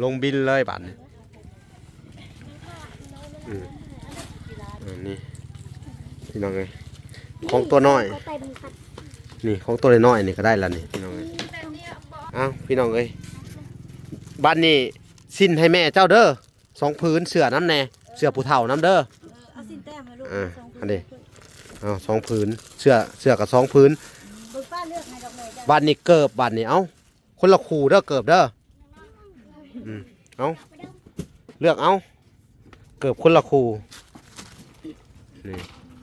ລົງບິນເລີຍບາດນີ້. ອືມ ອັນນີ້ພີ່ນ້ອງເອີຍ ຂອງຕົວນ້ອຍ ນີ້ຂອງຕົວນ້ອຍໆ ນີ້ກໍໄດ້ລະນີ້ພີ່ນ້ອງເອີຍ. ເອົ້າ ພີ່ນ້ອງເອີຍ ບາດນີ້ສິ້ນໃຫ້ແມ່ເຈົ້າເດີ. ສອງຜືນ ເສື້ອນຳແດ່ ເສື້ອຜູ້ເຖົ້ານຳເດີ. ເອີ ເອົາສິ້ນແຕ້ມໃຫ້ລູກ ເອີ ສອງຜືນ ອັນນີ້ ເອົາສອງຜືນ ເສື້ອ ເສື້ອກໍສອງຜືນ. ເບິ່ງປ້າເລືອກໃຫ້ດອກແມ່ຈ້າ. ບາດນີ້ເກີບ ບາດນີ້ ເອົາ ຄົນລະຄູ່ເດີ ເກີບເດີ. ອືມ ເອົາ ເລືອກເອົາ ເກີບຄົນລະຄູ່ ນີ້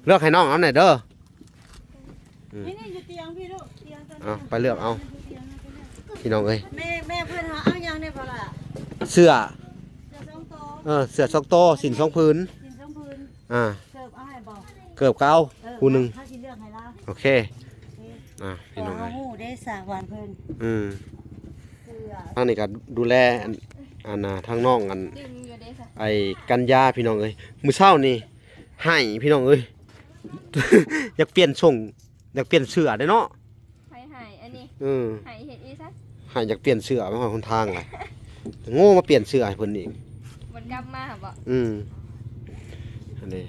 ເລືອກໃຫ້ນ້ອງເອົາແດ່ເດີ. ອືມ ນີ້ໆ ຢູ່ຕຽງພີ່ລູກ ຕຽງຕົວນີ້ ເອົາ ໄປເລືອກເອົາ ຢູ່ຕຽງ ໄປເລືອກ ພີ່ນ້ອງເອີຍ. ແມ່ ແມ່ເພິ່ນຫາເອົາຫຍັງແດ່ບໍ່ລະ? ເສື້ອ ເສື້ອສອງໂຕ ເອີ ເສື້ອສອງໂຕ ສິ້ນສອງຜືນ ສິ້ນສອງຜືນ. ອ່າ ເກີບເອົາໃຫ້ບໍ່? ເກີບກໍເອົາ ເອີ ຜູ້ໜຶ່ງ ເຮົາຊິເລືອກໃຫ້ລາວ. ໂອເຄ ໂອເຄ ອ່າ ພີ່ນ້ອງເອີຍ ເຮົາຮູ້ເດ້ສາວານເພິ່ນ. ອືມ ເສື້ອ ທາງນີ້ກໍດູແລ ອັນ ອັນນ່າ ທາງນ້ອງ ອັນ ໄອ້ກັນຍາ ພີ່ນ້ອງເອີຍ ມື້ເຊົ້ານີ້ ໃຫ້ພີ່ນ້ອງເອີຍ ຢາກປ່ຽນຊົງ ຢາກປ່ຽນເສື້ອເດ້ເນາະ. ໃຜໃຫ້ອັນນີ້? ເອີ ໃຫ້ເຮັດອີ່ຊັ້ນ ໃຫ້ຢາກປ່ຽນເສື້ອໄປຮອດຫົນທາງລະ ໂງ່ມາປ່ຽນເສື້ອໃຫ້ເພິ່ນອີກ ມັນກັບມາຫາບໍ່? ອືມ ອັນນີ້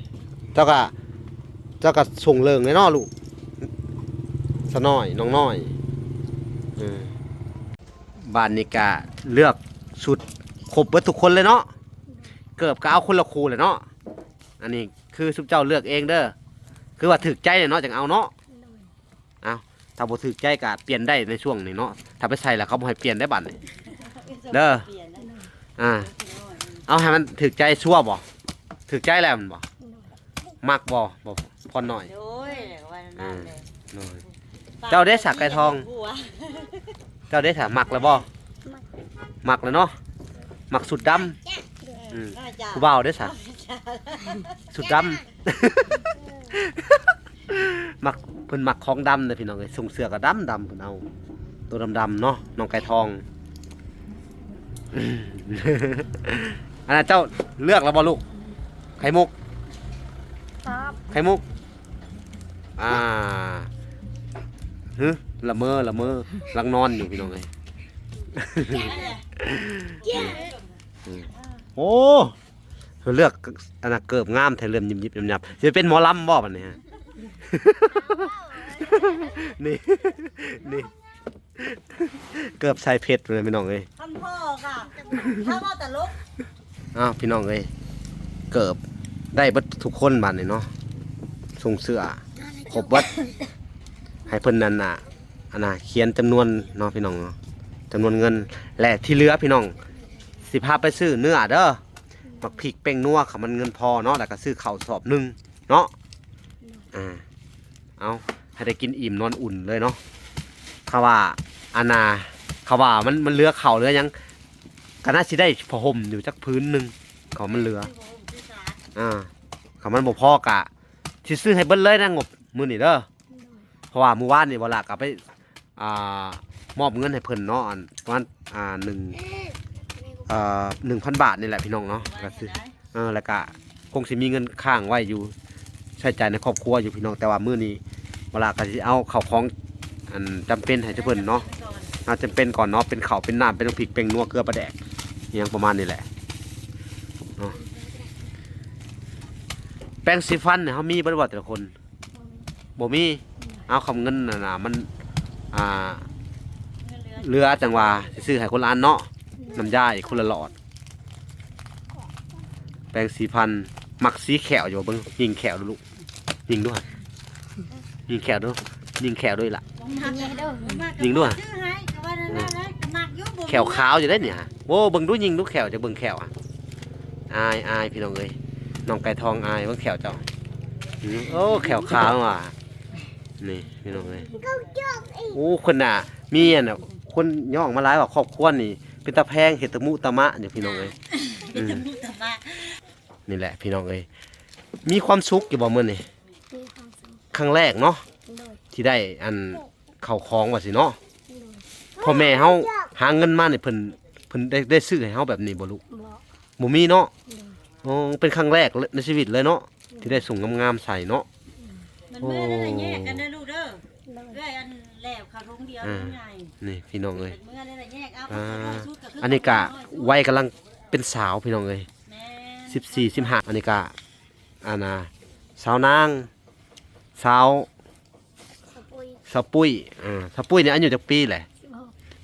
ເຈົ້າກະ ເຈົ້າກະສົ່ງເລີງເລີຍເນາະລູກ ສະນ້ອຍ ນ້ອງນ້ອຍ. ເອີ ບາດນີ້ກະເລືອກຊຸດຄົບເບິດທຸກຄົນເລີຍເນາະ ເກີບກໍເອົາຄົນລະຄູ່ແຫຼະເນາະ. ອັນນີ້ຄືຊຸມເຈົ້າເລືອກເອງເດີ ຄືວ່າຖືກໃຈແຫຼະເນາະ ຈັ່ງເອົາເນາະ. ໂດຍ ເອົ້າ ຖ້າບໍ່ຖືກໃຈກໍປ່ຽນໄດ້ໃນຊ່ວງນີ້ເນາະ ຖ້າໄປໃສ່ແລ້ວເຂົາບໍ່ໃຫ້ປ່ຽນໄດ້ບັດນີ້ເດີ. ອ່າ ເອົາໃຫ້ມັນຖືກໃຈ ຊົວບໍ່? ຖືກໃຈແລ້ວແມ່ນບໍ່? ໂດຍ ມັກບໍ່? ບໍ່ ພອນນ້ອຍ. ໂດຍ ວ່ານັ້ນແຫຼະ ໂດຍ. ເຈົ້າເດ້ສາໄກ່ທອງ ເຈົ້າເດ້ສາ ມັກແລ້ວບໍ່? ມັກ ມັກແລ້ວເນາະ ມັກຊຸດດຳ. ອືມ ຜູ້ບ່າວເດ້ສາ ຊຸດດຳ ມັກ ເພິ່ນມັກຂອງດຳເດ້ພີ່ນ້ອງເອີຍ. ສົ່ງເສື້ອກໍດຳໆ ເພິ່ນເອົາໂຕດຳໆເນາະ ນ້ອງໄກ່ທອງ. ອັນນັ້ນເຈົ້າເລືອກແລ້ວບໍ່ລູກ? ໄຂ່ມຸກ ໄຂ່ມຸກ. ອ່າ ຫຶ ລະເມີ ລະເມີ ກຳລັງນອນຢູ່ພີ່ນ້ອງເອີຍ. ໂອ້ ເລືອກອັນນ່າ ເກີບງາມແທ້ ເຫຼື້ອມຍິບໆ ຫຍັບໆ. ຊິເປັນໝໍລຳບໍ່ບັດນີ້? ນີ້ ນີ້ ເກີບໃສ່ເພັດເລີຍພີ່ນ້ອງເອີຍ. ຄຳພໍ່ກະ ຖ້າວ່າຕະຫຼົກ. ອ້າວ ພີ່ນ້ອງເອີຍ ເກີບໄດ້ເບິດທຸກຄົນບາດນີ້ເນາະ ສົ່ງເສື້ອຄົບເບິດ ໃຫ້ເພິ່ນນັ້ນນະ ອັນນ່າ ຂຽນຈຳນວນເນາະພີ່ນ້ອງເນາະ ຈຳນວນເງິນ ແລະທີ່ເຫຼືອພີ່ນ້ອງ ຊິພາໄປຊື້ເນື້ອເດີ ໝາກພິກ ແປ້ງນົວ ເຂົ້າມັນເງິນພໍເນາະ ແລ້ວກໍຊື້ເຂົ້າສອບໜຶ່ງເນາະ. ອ່າ ເອົາ ໃຫ້ໄດ້ກິນອີ່ມນອນອຸ່ນເລີຍເນາະ. ຖ້າວ່າອັນນ່າ ເຂົາວ່າມັນ ມັນເຫຼືອເຂົ້າເຫຼືອຫຍັງ ກໍໜ້າຊິໄດ້ຜ້າຫົ່ມຢູ່ຈັກຜືນໜຶ່ງ ເຂົາວ່າມັນເຫຼືອ ອ່າ ຄັນມັນບໍ່ພໍກໍຊິຊື້ໃຫ້ເບິດເລີຍນະ ງົບມື້ນີ້ເດີ ເພາະວ່າມື້ວານນີ້ບໍ່ລະກໍໄປ ອ່າ ມອບເງິນໃຫ້ເພິ່ນເນາະ ອັນ ປະມານ ອ່າ ໜຶ່ງ ເອີ ໜຶ່ງພັນບາດນີ້ແຫຼະພີ່ນ້ອງເນາະ ກໍຊື້ ເອີ ແລ້ວກະຄົງຊິມີເງິນຄ້າງໄວ້ຢູ່ ໃຊ້ຈ່າຍໃນຄອບຄົວຢູ່ພີ່ນ້ອງ ແຕ່ວ່າມື້ນີ້ບໍ່ລະກໍຊິເອົາເຂົ້າຂອງ ອັນ ຈຳເປັນໃຫ້ເພິ່ນເນາະ ເອົາຈຳເປັນກ່ອນເນາະ ເປັນເຂົ້າເປັນນ້ຳ ເປັນບັກພິກ ແປ້ງນົວ ເກືອ ປາແດກ ອີ່ຫຍັງປະມານນີ້ແຫຼະເນາະ. ແປງສີຟັນນີ້ເຮົາມີເບິດບໍ່ແຕ່ລະຄົນ? ບໍ່ມີ ເອົາຄຳເງິນນັ້ນນະ ມັນ ອ່າ ເຫຼືອຈັ່ງວ່າຊິຊື້ໃຫ້ຄົນລະອັນເນາະ ນ້ຳຢາອີກຄົນລະຫຼອດເນາະ ແປງສີຟັນ ມັກສີແຂ້ວຢູ່ບໍ່? ເບິ່ງຍິງແຂ້ວດູລູກ ຍິງດ້ວຍ ຍິງແຂ້ວດູ ຍິງແຂ້ວດ້ວຍລະ ຍິງດ້ວຍ ແຂ້ວຂາວຢູ່ເດ້ນີ້ ໂອ້ ເບິ່ງດູ ຍິງດູແຂ້ວ ຈະເບິ່ງແຂ້ວ ອາຍ ອາຍ ພີ່ນ້ອງເອີຍ ນ້ອງໄກ່ທອງອາຍ ເບິ່ງແຂ້ວເຈົ້າ ໂອ້ ແຂ້ວຂາວວ່າ ນີ້ພີ່ນ້ອງເອີຍ ໂອ້ ຄົນໜ້າ ມີອັນ ຄົນຍ້ອງມາຫຼາຍວ່າຄອບຄົວນີ້ເປັນຕາແພງ ເຮັດຕະມຸຕະມະຢູ່ພີ່ນ້ອງເອີຍ ເຮັດຕະມຸຕະມະ ນີ້ແຫຼະພີ່ນ້ອງເອີຍ ມີຄວາມສຸກຢູ່ບໍ່ມື້ນີ້? ມີຄວາມສຸກ ຄັ້ງແລກເນາະ ໂດຍ ທີ່ໄດ້ອັນ ເຂົ້າຂອງວ່າຊີ້ເນາະ ໂດຍ ພໍ່ແມ່ເຮົາຫາເງິນມານີ້ ເພິ່ນ ເພິ່ນໄດ້ ໄດ້ຊື້ໃຫ້ເຮົາແບບນີ້ບໍ່ລູກ? ບໍ່ ບໍ່ມີເນາະ ໂດຍ ອໍ ເປັນຄັ້ງແລກໃນຊີວິດເລີຍເນາະ ໂດຍ ທີ່ໄດ້ສົ່ງງາມໆໃສ່ເນາະ ມັນເມື່ອແລ້ວແຍກກັນເດີລູກເດີ ໂດຍ ເອື້ອຍອັນແຫຼວເຂົ້າຖົງດຽວ ອ່າ ນີ້ໃຫຍ່ ນີ້ພີ່ນ້ອງເອີຍ ເມື່ອແລ້ວແຍກເອົາ ອ່າ ອັນນີ້ກະໄວກຳລັງເປັນສາວພີ່ນ້ອງເອີຍ ແມ່ນ ສິບສີ່ ສິບຫ້າ ອັນນີ້ກະ ອັນນ່າ ສາວນາງ ສາວ ສາວປຸ້ຍ ສາວປຸ້ຍ ອ່າ ສາວປຸ້ຍນີ້ອາຍຸຈັກປີແຫຼະ?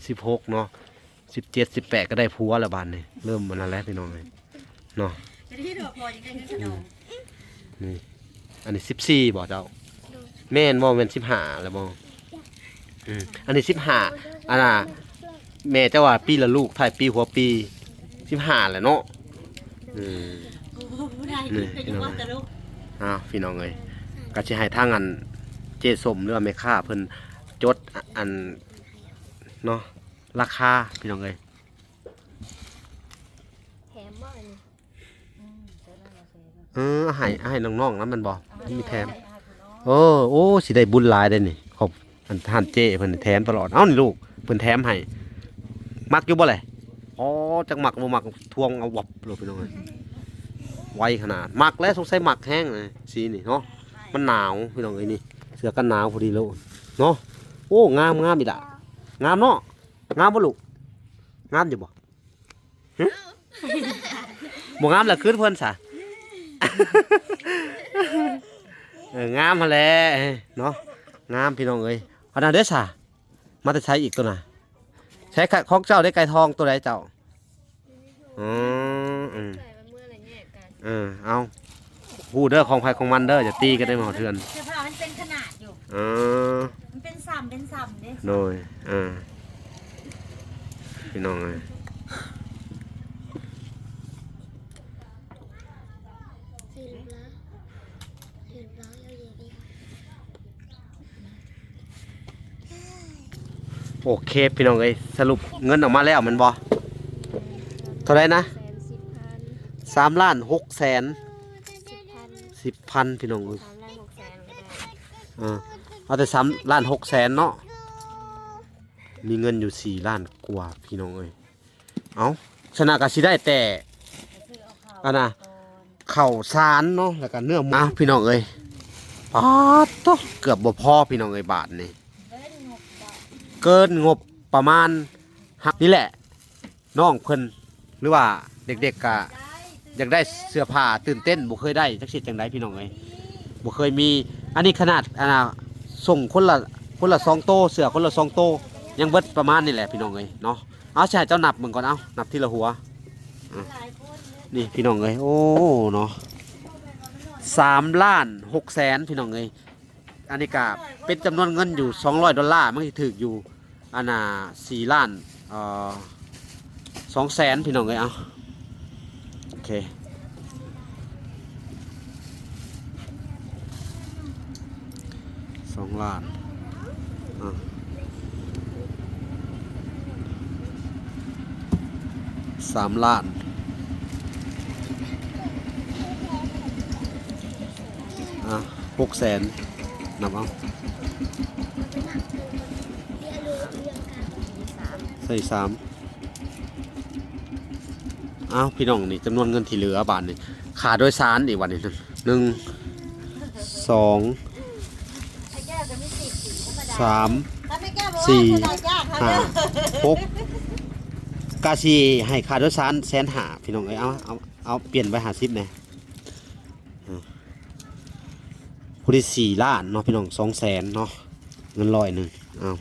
ສິບຫົກ ສິບຫົກເນາະ ສິບເຈັດ ສິບແປດ ກໍໄດ້ຜົວແລ້ວບາດນີ້ ເລີ່ມອັນນັ້ນແຫຼະພີ່ນ້ອງເອີຍເນາະ ນີ້ ອັນນີ້ສິບສີ່ບໍ່ເຈົ້າ? ແມ່ນບໍ່ ແມ່ນສິບຫ້າແລ້ວບໍ່? ອືມ ອັນນີ້ສິບຫ້າ ອັນນ່າ ແມ່ເຈົ້າວ່າປີລະລູກ ທ້າຍປີຫົວປີ ສິບຫ້າແຫຼະເນາະ ອືມ ນີ້ພີ່ນ້ອງເອີຍ ອ້າວ ພີ່ນ້ອງເອີຍ ກໍຊິໃຫ້ທາງອັນເຈ້ສົມ ຫຼືວ່າແມ່ຄ້າເພິ່ນຈົດ ອ- ອັນເນາະ ລາຄາພີ່ນ້ອງເອີຍ ແຖມບໍ່ອັນນີ້? ເອີ ໃຫ້ ໃຫ້ນ້ອງໆນຳແມ່ນບໍ່? ມີແຖມ ເອີ ໂອ້ ຊິໄດ້ບຸນຫຼາຍເດ້ນີ້ ຂອບ ອັນຮ້ານເຈ້ເພິ່ນແຖມຕະຫຼອດ ເອົ້າ ນີ້ລູກ ເພິ່ນແຖມໃຫ້ ມັກຢູ່ບໍ່ແຫຼະ? ອໍ ຈັກມັກບໍ່ມັກ ທວງເອົາວັບໂລດ ພີ່ນ້ອງເອີຍ ໄວຂະໜາດ ມັກແຫຼະ ສົງໄສມັກແຮງນະ ສີນີ້ເນາະ ມັນໜາວ ພີ່ນ້ອງເອີຍ ນີ້ ເສື້ອກັນໜາວພໍດີໂລດເນາະ ໂອ້ ງາມ ງາມອີ່ຫຼະ ງາມເນາະ ງາມບໍ່ລູກ? ງາມຢູ່ບໍ່? ຫຶ? ບໍ່ງາມລະຄືນເພິ່ນຊະ ເອີ ງາມຫັ້ນແຫຼະເນາະ ງາມ ພີ່ນ້ອງເອີຍ ອັນນັ້ນເດ້ຊະ ມາແຕ່ໃສອີກໂຕນະ? ໃສຂະ ຂອງເຈົ້າໄດ້ໄກ່ທອງໂຕໃດເຈົ້າ? ອໍ ອືມ ເອີ ເອົາ ຮູ້ເດີ ຂອງໃຜຂອງມັນເດີ ຢ່າຕີກັນເດີ ມາຮອດເຮືອນ ເສື້ອຜ້າມັນເປັນຂະໜາດຢູ່ ເອີ ມັນເປັນຊໍ່າ ເປັນຊໍ່າເດ້ ໂດຍ ເອີ ພີ່ນ້ອງເອີຍ ໂອເຄ ພີ່ນ້ອງເອີຍ ສະຫຼຸບເງິນອອກມາແລ້ວແມ່ນບໍ່? ເທົ່າໃດນະ? ສາມລ້ານຫົກແສນ ສິບພັນ ພີ່ນ້ອງເອີຍ ເອີ ເອົາແຕ່ສາມລ້ານຫົກແສນເນາະ ມີເງິນຢູ່ສີ່ລ້ານກວ່າ ພີ່ນ້ອງເອີຍ ເອົ້າ ສະນະກະຊິໄດ້ແຕ່ ອັນນ່າ ເຂົ້າສານເນາະ ແລ້ວກະເນື້ອໝູ ພີ່ນ້ອງເອີຍ ປາດໂທ້ ເກືອບບໍ່ພໍ ພີ່ນ້ອງເອີຍ ບາດນີ້ ເກີນງົບປະມານ ນີ້ແຫຼະ ນ້ອງເພິ່ນ ຫຼືວ່າເດັກໆກະຢາກໄດ້ເສື້ອຜ້າ ຕື່ນເຕັ້ນ ບໍ່ເຄີຍໄດ້ ຈັກຊິເຮັດຈັ່ງໃດ ພີ່ນ້ອງເອີຍ ບໍ່ເຄີຍມີ ອັນນີ້ຂະໜາດ ອັນນ່າ ສົ່ງຄົນລະ ຄົນລະສອງໂຕ ເສື້ອຄົນລະສອງໂຕ ຍັງເບິດປະມານນີ້ແຫຼະ ພີ່ນ້ອງເອີຍເນາະ ເອົາ ຊິໃຫ້ເຈົ້ານັບເບິ່ງກ່ອນ ເອົາ ນັບທີລະຫົວ ອືມ ນີ້ພີ່ນ້ອງເອີຍ ໂອ້ ເນາະ ສາມລ້ານຫົກແສນ ພີ່ນ້ອງເອີຍ ອັນນີ້ກະເປັນຈຳນວນເງິນຢູ່ສອງຮ້ອຍໂດລາ ມັນຊິຖືກຢູ່ ອັນນ່າ ສີ່ລ້ານ ເອີ ສອງແສນ ພີ່ນ້ອງເອີຍ ເອົາ ໂອເຄ ສອງລ້ານ ອ່າ ສາມລ້ານ ອ່າ ຫົກແສນ ນັບເອົາ ໃສ່ສາມ ອ້າວ ພີ່ນ້ອງ ນີ້ຈຳນວນເງິນທີ່ເຫຼືອບາດນີ້ ຄ່າໂດຍສານອີກບາດນີ້ ໜຶ່ງ ສອງ ສາມ ສີ່ ຫ້າ ຫົກ ກະຊິໃຫ້ຄ່າໂດຍສານແສນຫ້າ ພີ່ນ້ອງເອີຍ ເອົາ ເອົາ ເອົາ ປ່ຽນໄວ້ຫ້າສິບແດ່ ອາ ຜູ້ທີ່ສີ່ລ້ານເນາະ ພີ່ນ້ອງ ສອງແສນເນາະ ເງິນຮ້ອຍໜຶ່ງ ເອົາ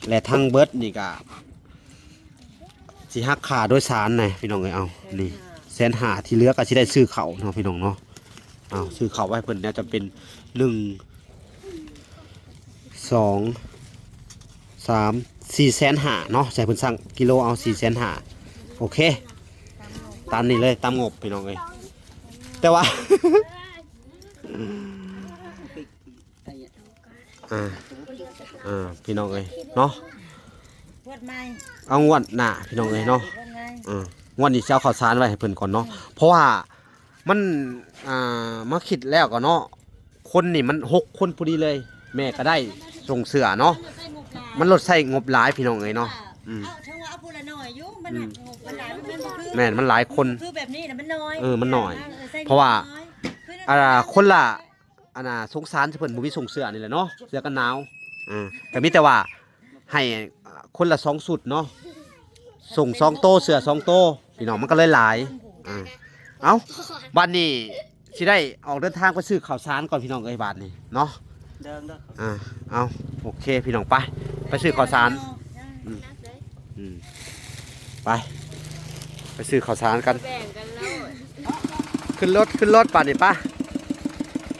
ແລະທັງເບິດນີ້ກະ ຊິຫັກຄ່າໂດຍສານແດ່ພີ່ນ້ອງເອີຍ ເອົາ ນີ້ແສນຫ້າ ທີ່ເຫຼືອກໍຊິໄດ້ຊື້ເຂົ້າເນາະພີ່ນ້ອງເນາະ ເອົາ ຊື້ເຂົ້າໄວ້ເພິ່ນແນວຈຳເປັນ ໜຶ່ງ ສອງ ສາມ ສີ່ແສນຫ້າເນາະ ໃຫ້ເພິ່ນຊັ່ງກິໂລເອົາ ສີ່ແສນຫ້າ ໂອເຄ ຕາມນີ້ເລີຍ ຕາມງົບພີ່ນ້ອງເອີຍ ແຕ່ວ່າ ອ່າ ອ່າ ພີ່ນ້ອງເອີຍເນາະ ງວດໃໝ່ ເອົາງວດໜ້າພີ່ນ້ອງເອີຍເນາະ ງວດໃໝ່ ອ່າ ງວດນີ້ຊິເອົາເຂົ້າສານໄວ້ໃຫ້ເພິ່ນກ່ອນເນາະ ເພາະວ່າມັນ ອ່າ ມາຄິດແລ້ວກໍເນາະ ຄົນນີ້ມັນຫົກຄົນພໍດີເລີຍ ແມ່ກໍໄດ້ສົ່ງເສື້ອເນາະ ມັນລົດໃຊ້ງົບຫຼາຍ ມັນລົດໃຊ້ງົບຫຼາຍພີ່ນ້ອງເອີຍເນາະ ອືມ ເອົາ ເຖິງວ່າເອົາຜູ້ລະໜ້ອຍຢູ່ ມັນ ອືມ ງົບມັນຫຼາຍ ມັນບໍ່ຄື ແມ່ນ ມັນຫຼາຍຄົນ ຄືແບບນີ້ນະ ມັນໜ້ອຍ ເອີ ມັນໜ້ອຍ ເອີ ໃຊ້ ເພາະວ່າ ງົບມັນໜ້ອຍ ອ່າ ຄົນລະ ອັນນ່າ ສົງສານເພິ່ນບໍ່ມີສົ່ງເສື້ອນີ້ແຫຼະເນາະ ເສື້ອກັນໜາວ ອ່າ ກໍມີແຕ່ວ່າໃຫ້ ອ່າ ຄົນລະສອງຊຸດເນາະ ສົ່ງສອງໂຕ ເສື້ອສອງໂຕ ພີ່ນ້ອງ ມັນກໍເລີຍຫຼາຍ ອ່າ ເອົ້າ ບາດນີ້ຊິໄດ້ອອກເດີນທາງໄປຊື້ເຂົ້າສານກ່ອນ ພີ່ນ້ອງເອີຍ ບາດນີ້ເນາະ ເດີນ ເດີນ ອ່າ ເອົາ ໂອເຄ ພີ່ນ້ອງ ໄປ ໄປຊື້ເຂົ້າສານ ອືມ ອືມ ໄປ ໄປຊື້ເຂົ້າສານກັນ ແບ່ງກັນໂລດ ຂຶ້ນລົດ ຂຶ້ນລົດບາດນີ້ ໄປ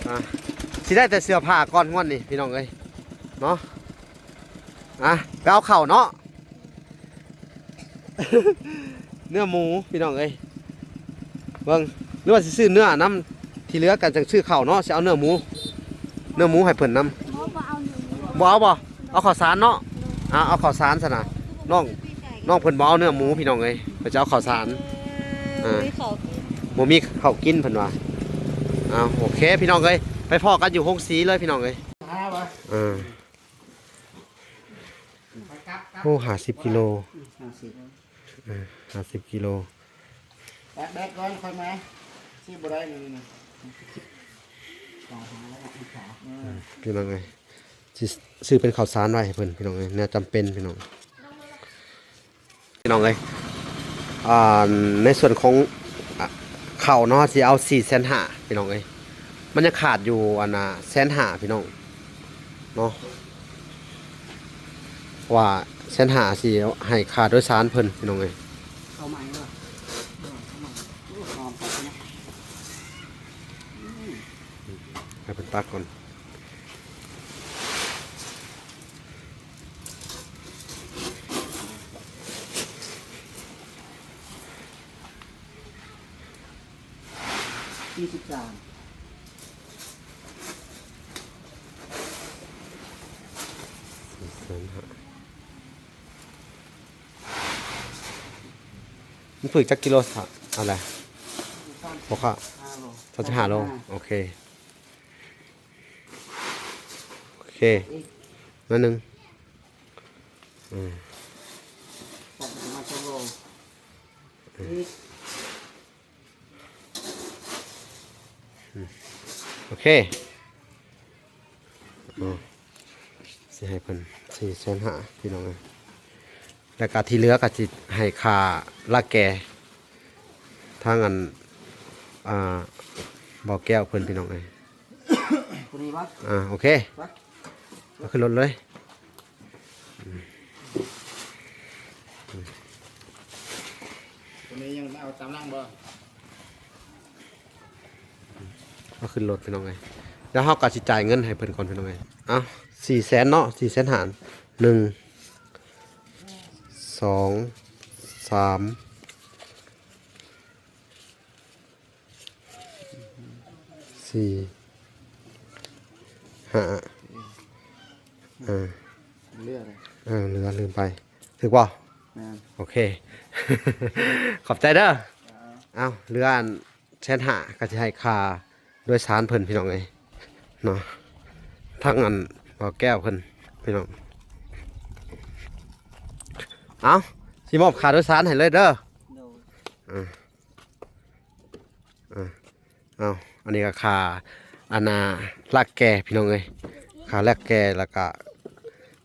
ອ່າ ຊິໄດ້ແຕ່ເສື້ອຜ້າກ່ອນງວດນີ້ ພີ່ນ້ອງເອີຍເນາະ ອ່າ ໄປເອົາເຂົ້າເນາະ ເນື້ອໝູ ພີ່ນ້ອງເອີຍ ເບິ່ງ ຫຼືວ່າຊິຊື້ເນື້ອນຳ ທີ່ເຫຼືອກໍຈັ່ງຊື້ເຂົ້າເນາະ ຊິເອົາເນື້ອໝູ ເນື້ອໝູໃຫ້ເພິ່ນນຳ ບໍ່ ບໍ່ເອົາເນື້ອໝູ ບໍ່ເອົາບໍ່? ເອົາເຂົ້າສານເນາະ ອ່າ ເອົາເຂົ້າສານຊັ້ນນະ ນ້ອງ ນ້ອງເພິ່ນບໍ່ເອົາເນື້ອໝູ ພີ່ນ້ອງເອີຍ ເພິ່ນຈະເອົາເຂົ້າສານ ເອີ ອ່າ ບໍ່ມີເຂົ້າກິນ ບໍ່ມີເຂົ້າກິນເພິ່ນວ່າ ເອົາ ໂອເຄ ພີ່ນ້ອງເອີຍ ໄປພໍ້ກັນຢູ່ໂຮງສີເລີຍ ພີ່ນ້ອງເອີຍ ອ່າ ໂອ້ ຫ້າສິບກິໂລ ຫ້າສິບ ເອີ ຫ້າສິບກິໂລ ແບກ ແບກກ່ອນ ຄ່ອຍມາ ຊິບໍ່ໄດ້ນີ້ນະ ຕາຍຫາແລ້ວນະ ອິດສາ ເອີ ພີ່ນ້ອງເອີຍ ຊິຊື້ເປັນເຂົ້າສານໄວ້ໃຫ້ເພິ່ນ ພີ່ນ້ອງເອີຍ ແນວຈຳເປັນ ພີ່ນ້ອງ ພີ່ນ້ອງເອີຍ ອ່າ ໃນສ່ວນຂອງ ອ່າ ເຂົ້າເນາະ ຊິເອົາສີ່ແສນຫ້າ ພີ່ນ້ອງເອີຍ ມັນຍັງຂາດຢູ່ ອັນນ່າ ແສນຫ້າ ພີ່ນ້ອງເນາະ ເພາະວ່າແສນຫ້າ ຊິໃຫ້ຄ່າໂດຍສານເພິ່ນ ພີ່ນ້ອງເອີຍ ເຂົ້າໃໝ່ເນາະ ເຂົ້າໃໝ່ ໂອ້ ຫອມຄັກເນາະ ໃຫ້ເພິ່ນຕັກກ່ອນ ສີ່ສິບສາມ ສີ່ແສນຫ້າ ມັນຖືກຈັກກິໂລ ສະ ອັນໃດ ຫົວຂ້າ ສາມສິບຫ້າໂລ ສາມສິບຫ້າໂລ ໂອເຄ ໂອເຄ ໜ້ອຍໜຶ່ງ ອືມ ປະມານສອງໂລ ອືມ ອີກ ອືມ ໂອເຄ ອືມ ຊິໃຫ້ເພິ່ນສີ່ແສນຫ້າ ພີ່ນ້ອງເອີຍ ແລ້ວກະທີ່ເຫຼືອກະຊິໃຫ້ຄ່າລາກແກ່ທາງອັນ ອ່າ ບໍ່ແກ້ວເພິ່ນ ພີ່ນ້ອງເອີຍ ຜູ້ນີ້ວະ ອ່າ ໂອເຄ ວະ ເອົາຂຶ້ນລົດເລີຍ ຕົວນີ້ຍັງເອົາຕາມຫຼັງບໍ່? ເອົາຂຶ້ນລົດພີ່ນ້ອງເອີຍ ແລ້ວເຮົາກໍຊິຈ່າຍເງິນໃຫ້ເພິ່ນກ່ອນພີ່ນ້ອງເອີຍ ເອົາ ສີ່ແສນເນາະ ສີ່ແສນຫ້າ ໜຶ່ງ ສອງ ສາມ ສີ່ ຫ້າ ເອີ ເຫຼືອເລີຍ ເອີ ເຫຼືອ ລືມໄປ ຖືກບໍ່? ແມ່ນ ໂອເຄ ຂອບໃຈເດີ. ເອົາ ເຫຼືອອັນແສນຫ້າ ກໍຊິໃຫ້ຄ່າໂດຍສານເພິ່ນ ພີ່ນ້ອງເອີຍເນາະ, ທາງອັນບ່າວແກ້ວເພິ່ນ ພີ່ນ້ອງ. ເອົາ ຊິມອບຄ່າໂດຍສານໃຫ້ເລີຍເດີ. ໂດຍ ເອີ ເອີ ເອົາ ອັນນີ້ກໍຄ່າ ອັນນ່າ ລາກແກ່ ພີ່ນ້ອງເອີຍ, ຄ່າລາກແກ່ ແລ້ວກໍ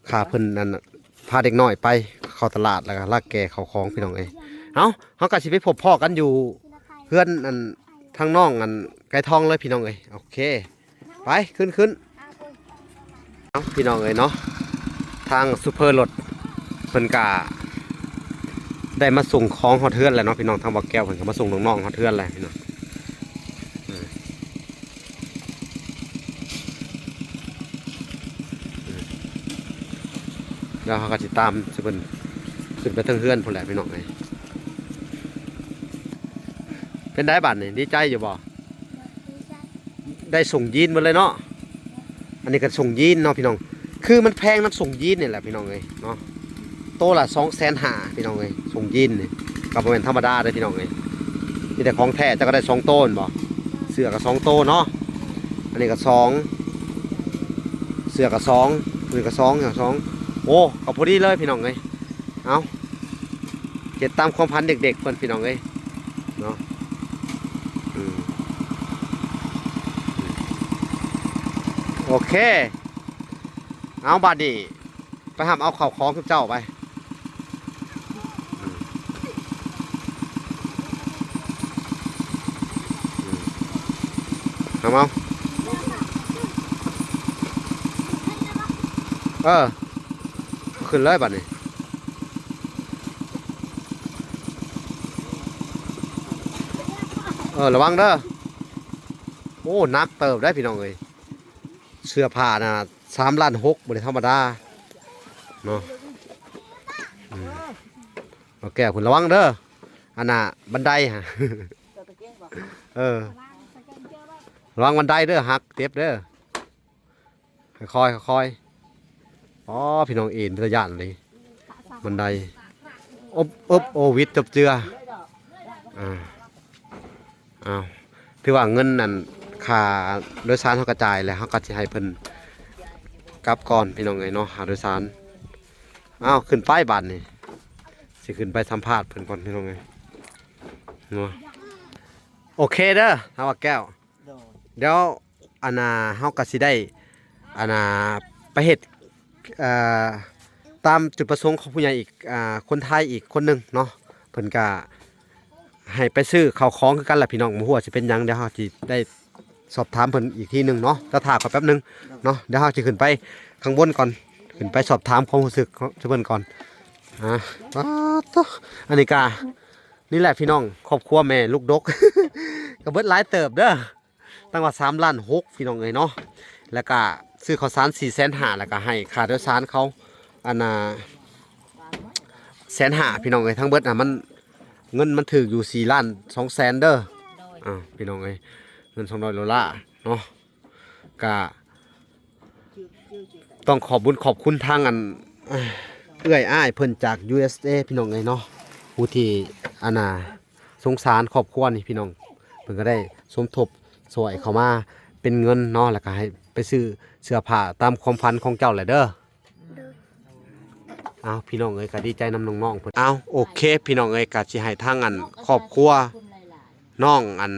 ຄ່າເພິ່ນ ອັນ ພາເດັກນ້ອຍໄປເຂົ້າຕະຫຼາດ ແລ້ວກໍລາກແກ່ເຂົ້າຂອງ ພີ່ນ້ອງເອີຍ. ເອົາ ເຮົາກໍຊິໄປພົບພໍ້ກັນຢູ່ເຮືອນ ອັນ ທາງນ້ອງ ອັນ ໄກ່ທອງເລີຍ ພີ່ນ້ອງເອີຍ. ໂອເຄ ໄປ ຂຶ້ນ ຂຶ້ນ. ເອົາ ພີ່ນ້ອງເອີຍເນາະ, ທາງຊຸບເພີລົດເພິ່ນກະໄດ້ມາສົ່ງຂອງຮອດເຮືອນແລ້ວເນາະ ພີ່ນ້ອງ. ທາງບ່າວແກ້ວເພິ່ນກໍມາສົ່ງນ້ອງໆຮອດເຮືອນແລ້ວ ພີ່ນ້ອງ. ເອີ ເອີ ແລ້ວເຮົາກໍຊິຕາມເພິ່ນຂຶ້ນໄປເທິງເຮືອນພຸ້ນແຫຼະ ພີ່ນ້ອງເອີຍ. ເປັນໃດບາດນີ້ ດີໃຈຢູ່ບໍ່? ໄດ້ສົ່ງຢີນໝົດເລີຍເນາະ. ອັນນີ້ກໍສົ່ງຢີນເນາະ ພີ່ນ້ອງ, ຄືມັນແພງນຳສົ່ງຢີນນີ້ແຫຼະ ພີ່ນ້ອງເອີຍເນາະ. ໂຕລະສອງແສນຫ້າ ພີ່ນ້ອງເອີຍ, ສົ່ງຢີນນີ້ກໍບໍ່ແມ່ນທຳມະດາເດ້ ພີ່ນ້ອງເອີຍ. ມີແຕ່ຂອງແທ້. ເຈົ້າກໍໄດ້ສອງໂຕແມ່ນບໍ່? ເສື້ອກໍສອງໂຕເນາະ, ອັນນີ້ກໍສອງ, ເສື້ອກໍສອງ, ນີ້ກໍສອງ, ສອງ. ໂອ້ ກໍພໍດີເລີຍ ພີ່ນ້ອງເອີຍ. ເອົາ ເຮັດຕາມຄວາມຝັນເດັກໆເພິ່ນ ພີ່ນ້ອງເອີຍເນາະ. ອືມ ໂອເຄ ເອົາ ບາດນີ້ໄປຮັບເອົາເຂົ້າຂອງຄືເຈົ້າໄປ. ອືມ ອືມ ຮັບເອົາ ເອີ ຂຶ້ນເລີຍບາດນີ້. ເອີ ລະວັງເດີ. ໂອ້ ໜັກເຕີບໄດ໋ ພີ່ນ້ອງເອີຍ, ເສື້ອຜ້ານະ ສາມລ້ານຫົກ ບໍ່ໄດ້ທຳມະດາເນາະ. ອືມ ເອົາແກ້ວຂຶ້ນ ລະວັງເດີ ອັນນ່າ ບັນໄດຫັ້ນ. ເອີ ລະວັງບັນໄດເດີ ຫັກເຈັບເດີ. ຄ່ອຍໆ ຄ່ອຍໆ. ອໍ ພີ່ນ້ອງ ເອັນເປັນຕາຢ້ານເລີຍ ບັນໄດ. ອົບ ອົບ ໂອ ວິດ ຈົບເຈືອ. ອ່າ ອ້າວ ຖືວ່າເງິນນັ້ນ ຄ່າໂດຍສານເຮົາກະຈ່າຍແລ້ວ, ເຮົາກະຊິໃຫ້ເພິ່ນກັບກ່ອນ ພີ່ນ້ອງເອີຍເນາະ, ຄ່າໂດຍສານ. ອ້າວ ຂຶ້ນໄປບາດນີ້ ຊິຂຶ້ນໄປສຳພາດເພິ່ນກ່ອນ ພີ່ນ້ອງເອີຍເນາະ. ໂອເຄເດີ ທາງບ່າວແກ້ວ. ໂດຍ ດຽວ ອັນນ່າ ເຮົາກໍຊິໄດ້ ອັນນ່າ ໄປເຮັດ ເອີ ຕາມຈຸດປະສົງຂອງຜູ້ໃຫຍ່ອີກ ອ່າ ຄົນໄທອີກຄົນໜຶ່ງເນາະ, ເພິ່ນກະໃຫ້ໄປຊື້ເຂົ້າຂອງຄືກັນລະ ພີ່ນ້ອງ. ບໍ່ຮູ້ວ່າຊິເປັນຫຍັງ, ດຽວເຮົາຊິໄດ້ສອບຖາມເພິ່ນອີກທີໜຶ່ງເນາະ. ຖ້າຖ້າຂ້ອຍແປັບໜຶ່ງເນາະ, ດຽວເຮົາຊິຂຶ້ນໄປຂ້າງບົນກ່ອນ, ຂຶ້ນໄປສອບຖາມຄວາມຮູ້ສຶກຂອງເພິ່ນກ່ອນ. ອ່າ ປາດໂທ້ ອັນນີ້ກະ ນີ້ແຫຼະ ພີ່ນ້ອງ, ຄອບຄົວແມ່ລູກດົກ ກໍເບິດຫຼາຍເຕີບເດີ. ຕັ້ງວ່າສາມລ້ານຫົກ ພີ່ນ້ອງເອີຍເນາະ, ແລ້ວກະຊື້ເຂົ້າສານສີ່ແສນຫ້າ ແລ້ວກະໃຫ້ຄ່າໂດຍສານເຂົາ ອັນນ່າ ແສນຫ້າ ພີ່ນ້ອງເອີຍ. ທັງເບິດນະ ມັນ ເງິນມັນຖືກຢູ່ສີ່ລ້ານສອງແສນເດີ. ໂດຍ ອ່າ ພີ່ນ້ອງເອີຍ, ເງິນສອງຮ້ອຍໂດລາເນາະ. ກະຕ້ອງຂອບບຸນຂອບຄຸນທາງອັນ ເອື້ອຍອ້າຍເພິ່ນຈາກ ຢູເອສເອ ພີ່ນ້ອງເອີຍເນາະ, ຜູ້ທີ່ ອັນນ່າ ສົງສານຄອບຄົວນີ້ ພີ່ນ້ອງ. ເພິ່ນກໍໄດ້ສົມທົບຊ່ວຍເຂົ້າມາເປັນເງິນເນາະ, ແລ້ວກໍໃຫ້ໄປຊື້ເສື້ອຜ້າຕາມຄວາມຝັນຂອງເຈົ້າແຫຼະເດີ. ໂດຍ ອ້າວ ພີ່ນ້ອງເອີຍ, ກໍດີໃຈນຳນ້ອງໆເພິ່ນ. ອ້າວ ໂອເຄ ພີ່ນ້ອງເອີຍ, ກໍຊິໃຫ້ທາງອັນຄອບຄົວນ້ອງອັນ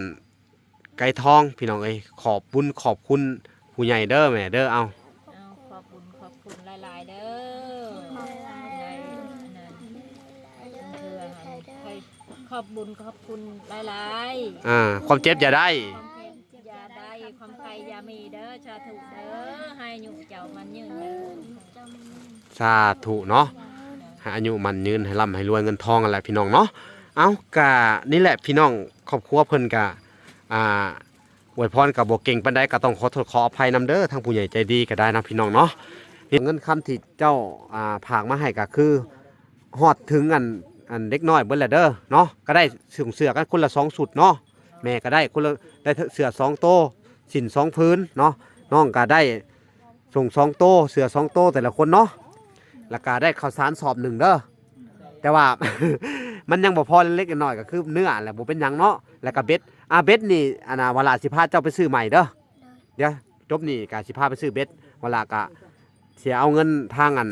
ໄກ່ທອງ ພີ່ນ້ອງເອີຍ, ຂອບບຸນຂອບຄຸນຜູ້ໃຫຍ່ເດີແມ່ເດີ. ເອົາ ເອົາ ຂອບບຸນຂອບຄຸນຫຼາຍໆເດີ. ຂອບບຸນຂອບຄຸນຫຼາຍໆ. ອ່າ ຄວາມເຈັບຢ່າໄດ້ ຄວາມເຈັບຢ່າໄດ້ ຄວາມໄຂ້ຢ່າມີເດີ. ສາທຸເດີ. ໃຫ້ອາຍຸເຈົ້າໝັ້ນຍືນເດີ. ສາທຸເນາະ, ໃຫ້ອາຍຸໝັ້ນຍືນ, ໃຫ້ລ່ຳໃຫ້ລວຍເງິນທອງຫັ້ນແຫຼະ ພີ່ນ້ອງເນາະ. ເອົ້າ ກະນີ້ແຫຼະ ພີ່ນ້ອງ, ຄອບຄົວເພິ່ນກະ ອ່າ ອວຍພອນກໍບໍ່ເກັ່ງປານໃດ, ກໍຕ້ອງຂໍໂທດຂໍອະໄພນຳເດີ ທາງຜູ້ໃຫຍ່ໃຈດີກໍໄດ້ນະ ພີ່ນ້ອງເນາະ. ນີ້ເງິນຄຳທີ່ເຈົ້າ ອ່າ ຝາກມາໃຫ້ກໍຄືຮອດເຖິງອັນ ອັນເດັກນ້ອຍເບິດແລ້ວເດີເນາະ. ກໍໄດ້ສົ່ງເສື້ອກັນຄົນລະສອງຊຸດເນາະ, ແມ່ກໍໄດ້ຄົນລະ ໄດ້ເສື້ອສອງໂຕ ສິ້ນສອງຜືນເນາະ, ນ້ອງກໍໄດ້ ສົ່ງສອງໂຕ ເສື້ອສອງໂຕແຕ່ລະຄົນເນາະ, ແລ້ວກະໄດ້ເຂົ້າສານສອບໜຶ່ງເດີ. ແຕ່ວ່າ ມັນຍັງບໍ່ພໍເລັກໆນ້ອຍໆ ກໍຄືເນື້ອແຫຼະ ບໍ່ເປັນຫຍັງເນາະ. ແລ້ວກໍເບັດ ອ່າ ເບັດນີ້ ອັນນ່າ ວະລາຊິພາເຈົ້າໄປຊື້ໃໝ່ເດີ. ດຽວຈົບນີ້ກໍຊິພາໄປຊື້ເບັດ ວະລາກໍຊິເອົາເງິນທາງອັນ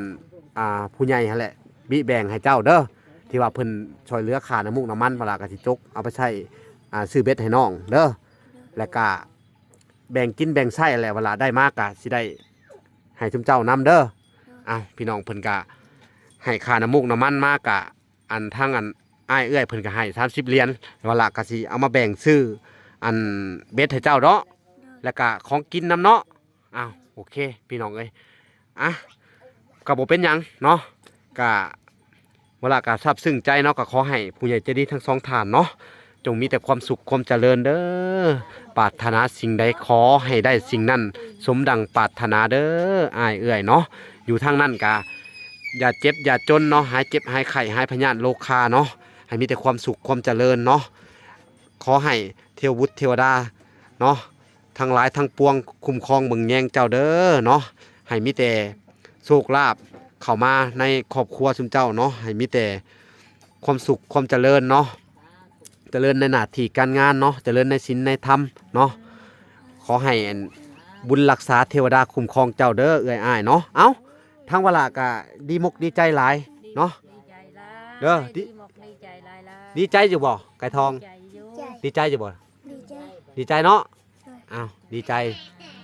ອ່າ ຜູ້ໃຫຍ່ຫັ້ນແຫຼະ ບິແບ່ງໃຫ້ເຈົ້າເດີ ທີ່ວ່າເພິ່ນຊ່ວຍເຫຼືອຄ່ານ້ຳມູກນ້ຳມັນ ວະລາກໍຊິຈົກເອົາໄປໃຊ້ ອ່າ ຊື້ເບັດໃຫ້ນ້ອງເດີ. ແລ້ວກະແບ່ງກິນແບ່ງໃຊ້ແຫຼະ ເວລາໄດ້ມາກະຊິໄດ້ໃຫ້ຊຸມເຈົ້ານຳເດີ. ອ້າວ ພີ່ນ້ອງເພິ່ນກະໃຫ້ຄ່ານ້ຳມູກນ້ຳມັນມາກະ ອັນທາງອັນອ້າຍເອື້ອຍເພິ່ນກະໃຫ້ສາມສິບຫຼຽນ ເວລາກະຊິເອົາມາແບ່ງຊື້ອັນເບັດໃຫ້ເຈົ້າເນາະ ແລ້ວກະຂອງກິນນຳເນາະ. ອ້າວ ໂອເຄ ພີ່ນ້ອງເອີຍ ອ່ະ ກໍບໍ່ເປັນຫຍັງເນາະ ກະ ເວລາກໍຊາບຊຶ້ງໃຈເນາະ ກໍຂໍໃຫ້ຜູ້ໃຫຍ່ໃຈດີທັງສອງທ່ານເນາະ ຈົ່ງມີແຕ່ຄວາມສຸກຄວາມຈະເລີນເດີ. ປາດຖະໜາສິ່ງໃດຂໍໃຫ້ໄດ້ສິ່ງນັ້ນສົມດັ່ງປາດຖະໜາເດີ ອ້າຍເອື້ອຍເນາະ. ຢູ່ທາງນັ້ນກະຢ່າເຈັບຢ່າຈົນເນາະ ຫາຍເຈັບຫາຍໄຂ້ ຫາຍພະຍາດໂລຄາເນາະ ໃຫ້ມີແຕ່ຄວາມສຸກຄວາມຈະເລີນເນາະ. ຂໍໃຫ້ເທວະບຸດເທວະດາເນາະ ທັງຫຼາຍທັງປວງຄຸ້ມຄອງເບິ່ງແຍງເຈົ້າເດີເນາະ. ໃຫ້ມີແຕ່ໂຊກລາບເຂົ້າມາໃນຄອບຄົວຊຸມເຈົ້າເນາະ ໃຫ້ມີແຕ່ຄວາມສຸກຄວາມຈະເລີນເນາະ ຈະເລີນໃນໜ້າທີ່ການງານເນາະ ຈະເລີນໃນສິນໃນທຳເນາະ. ຂໍໃຫ້ອັນບຸນຮັກສາເທວະດາຄຸ້ມຄອງເຈົ້າເດີເອື້ອຍອ້າຍເນາະ. ເອົ້າ ທາງວະລາກະດີມົກດີໃຈຫຼາຍເນາະ ດີໃຈຫຼາຍ ເດີ ດີ ດີມົກດີໃຈຫຼາຍໆ. ດີໃຈຢູ່ບໍ່ ໄກ່ທອງ? ດີໃຈຢູ່ ດີໃຈຢູ່ບໍ່? ດີໃຈ ດີໃຈເນາະ. ໂດຍ ອ້າວ ດີໃຈ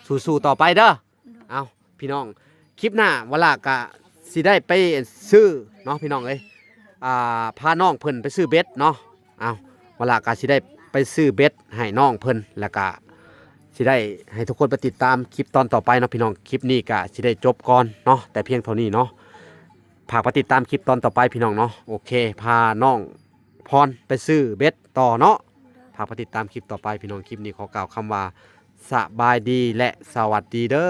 ສູ້ໆຕໍ່ໄປເດີ. ໂດຍ ອ້າວ ພີ່ນ້ອງ ຄລິບໜ້າວະລາກະຊິໄດ້ໄປຊື້ເນາະ ພີ່ນ້ອງເອີຍ ອ່າ ພານ້ອງເພິ່ນໄປຊື້ເບັດເນາະ. ອ້າວ ວະລາກະຊິໄດ້ໄປຊື້ເບັດໃຫ້ນ້ອງເພິ່ນ ແລ້ວກະຊິໄດ້ໃຫ້ທຸກຄົນໄປຕິດຕາມຄລິບຕອນຕໍ່ໄປເນາະ ພີ່ນ້ອງ. ຄລິບນີ້ກະຊິໄດ້ຈົບກ່ອນເນາະ ແຕ່ພຽງເທົ່ານີ້ເນາະ. ຝາກໄປຕິດຕາມຄລິບຕອນຕໍ່ໄປ ພີ່ນ້ອງເນາະ. ໂອເຄ ພານ້ອງພອນໄປຊື້ເບັດຕໍ່ເນາະ. ໂດຍ ຝາກໄປຕິດຕາມຄລິບຕໍ່ໄປ ພີ່ນ້ອງ. ຄລິບນີ້ຂໍກ່າວຄຳວ່າ ສະບາຍດີ ແລະ ສະຫວັດດີເດີ.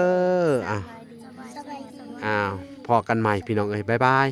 ອ່າ ສະບາຍດີ ສະບາຍດີ ອ່າ ພໍ້ກັນໃໝ່ ພີ່ນ້ອງເອີຍ ບາຍບາຍ.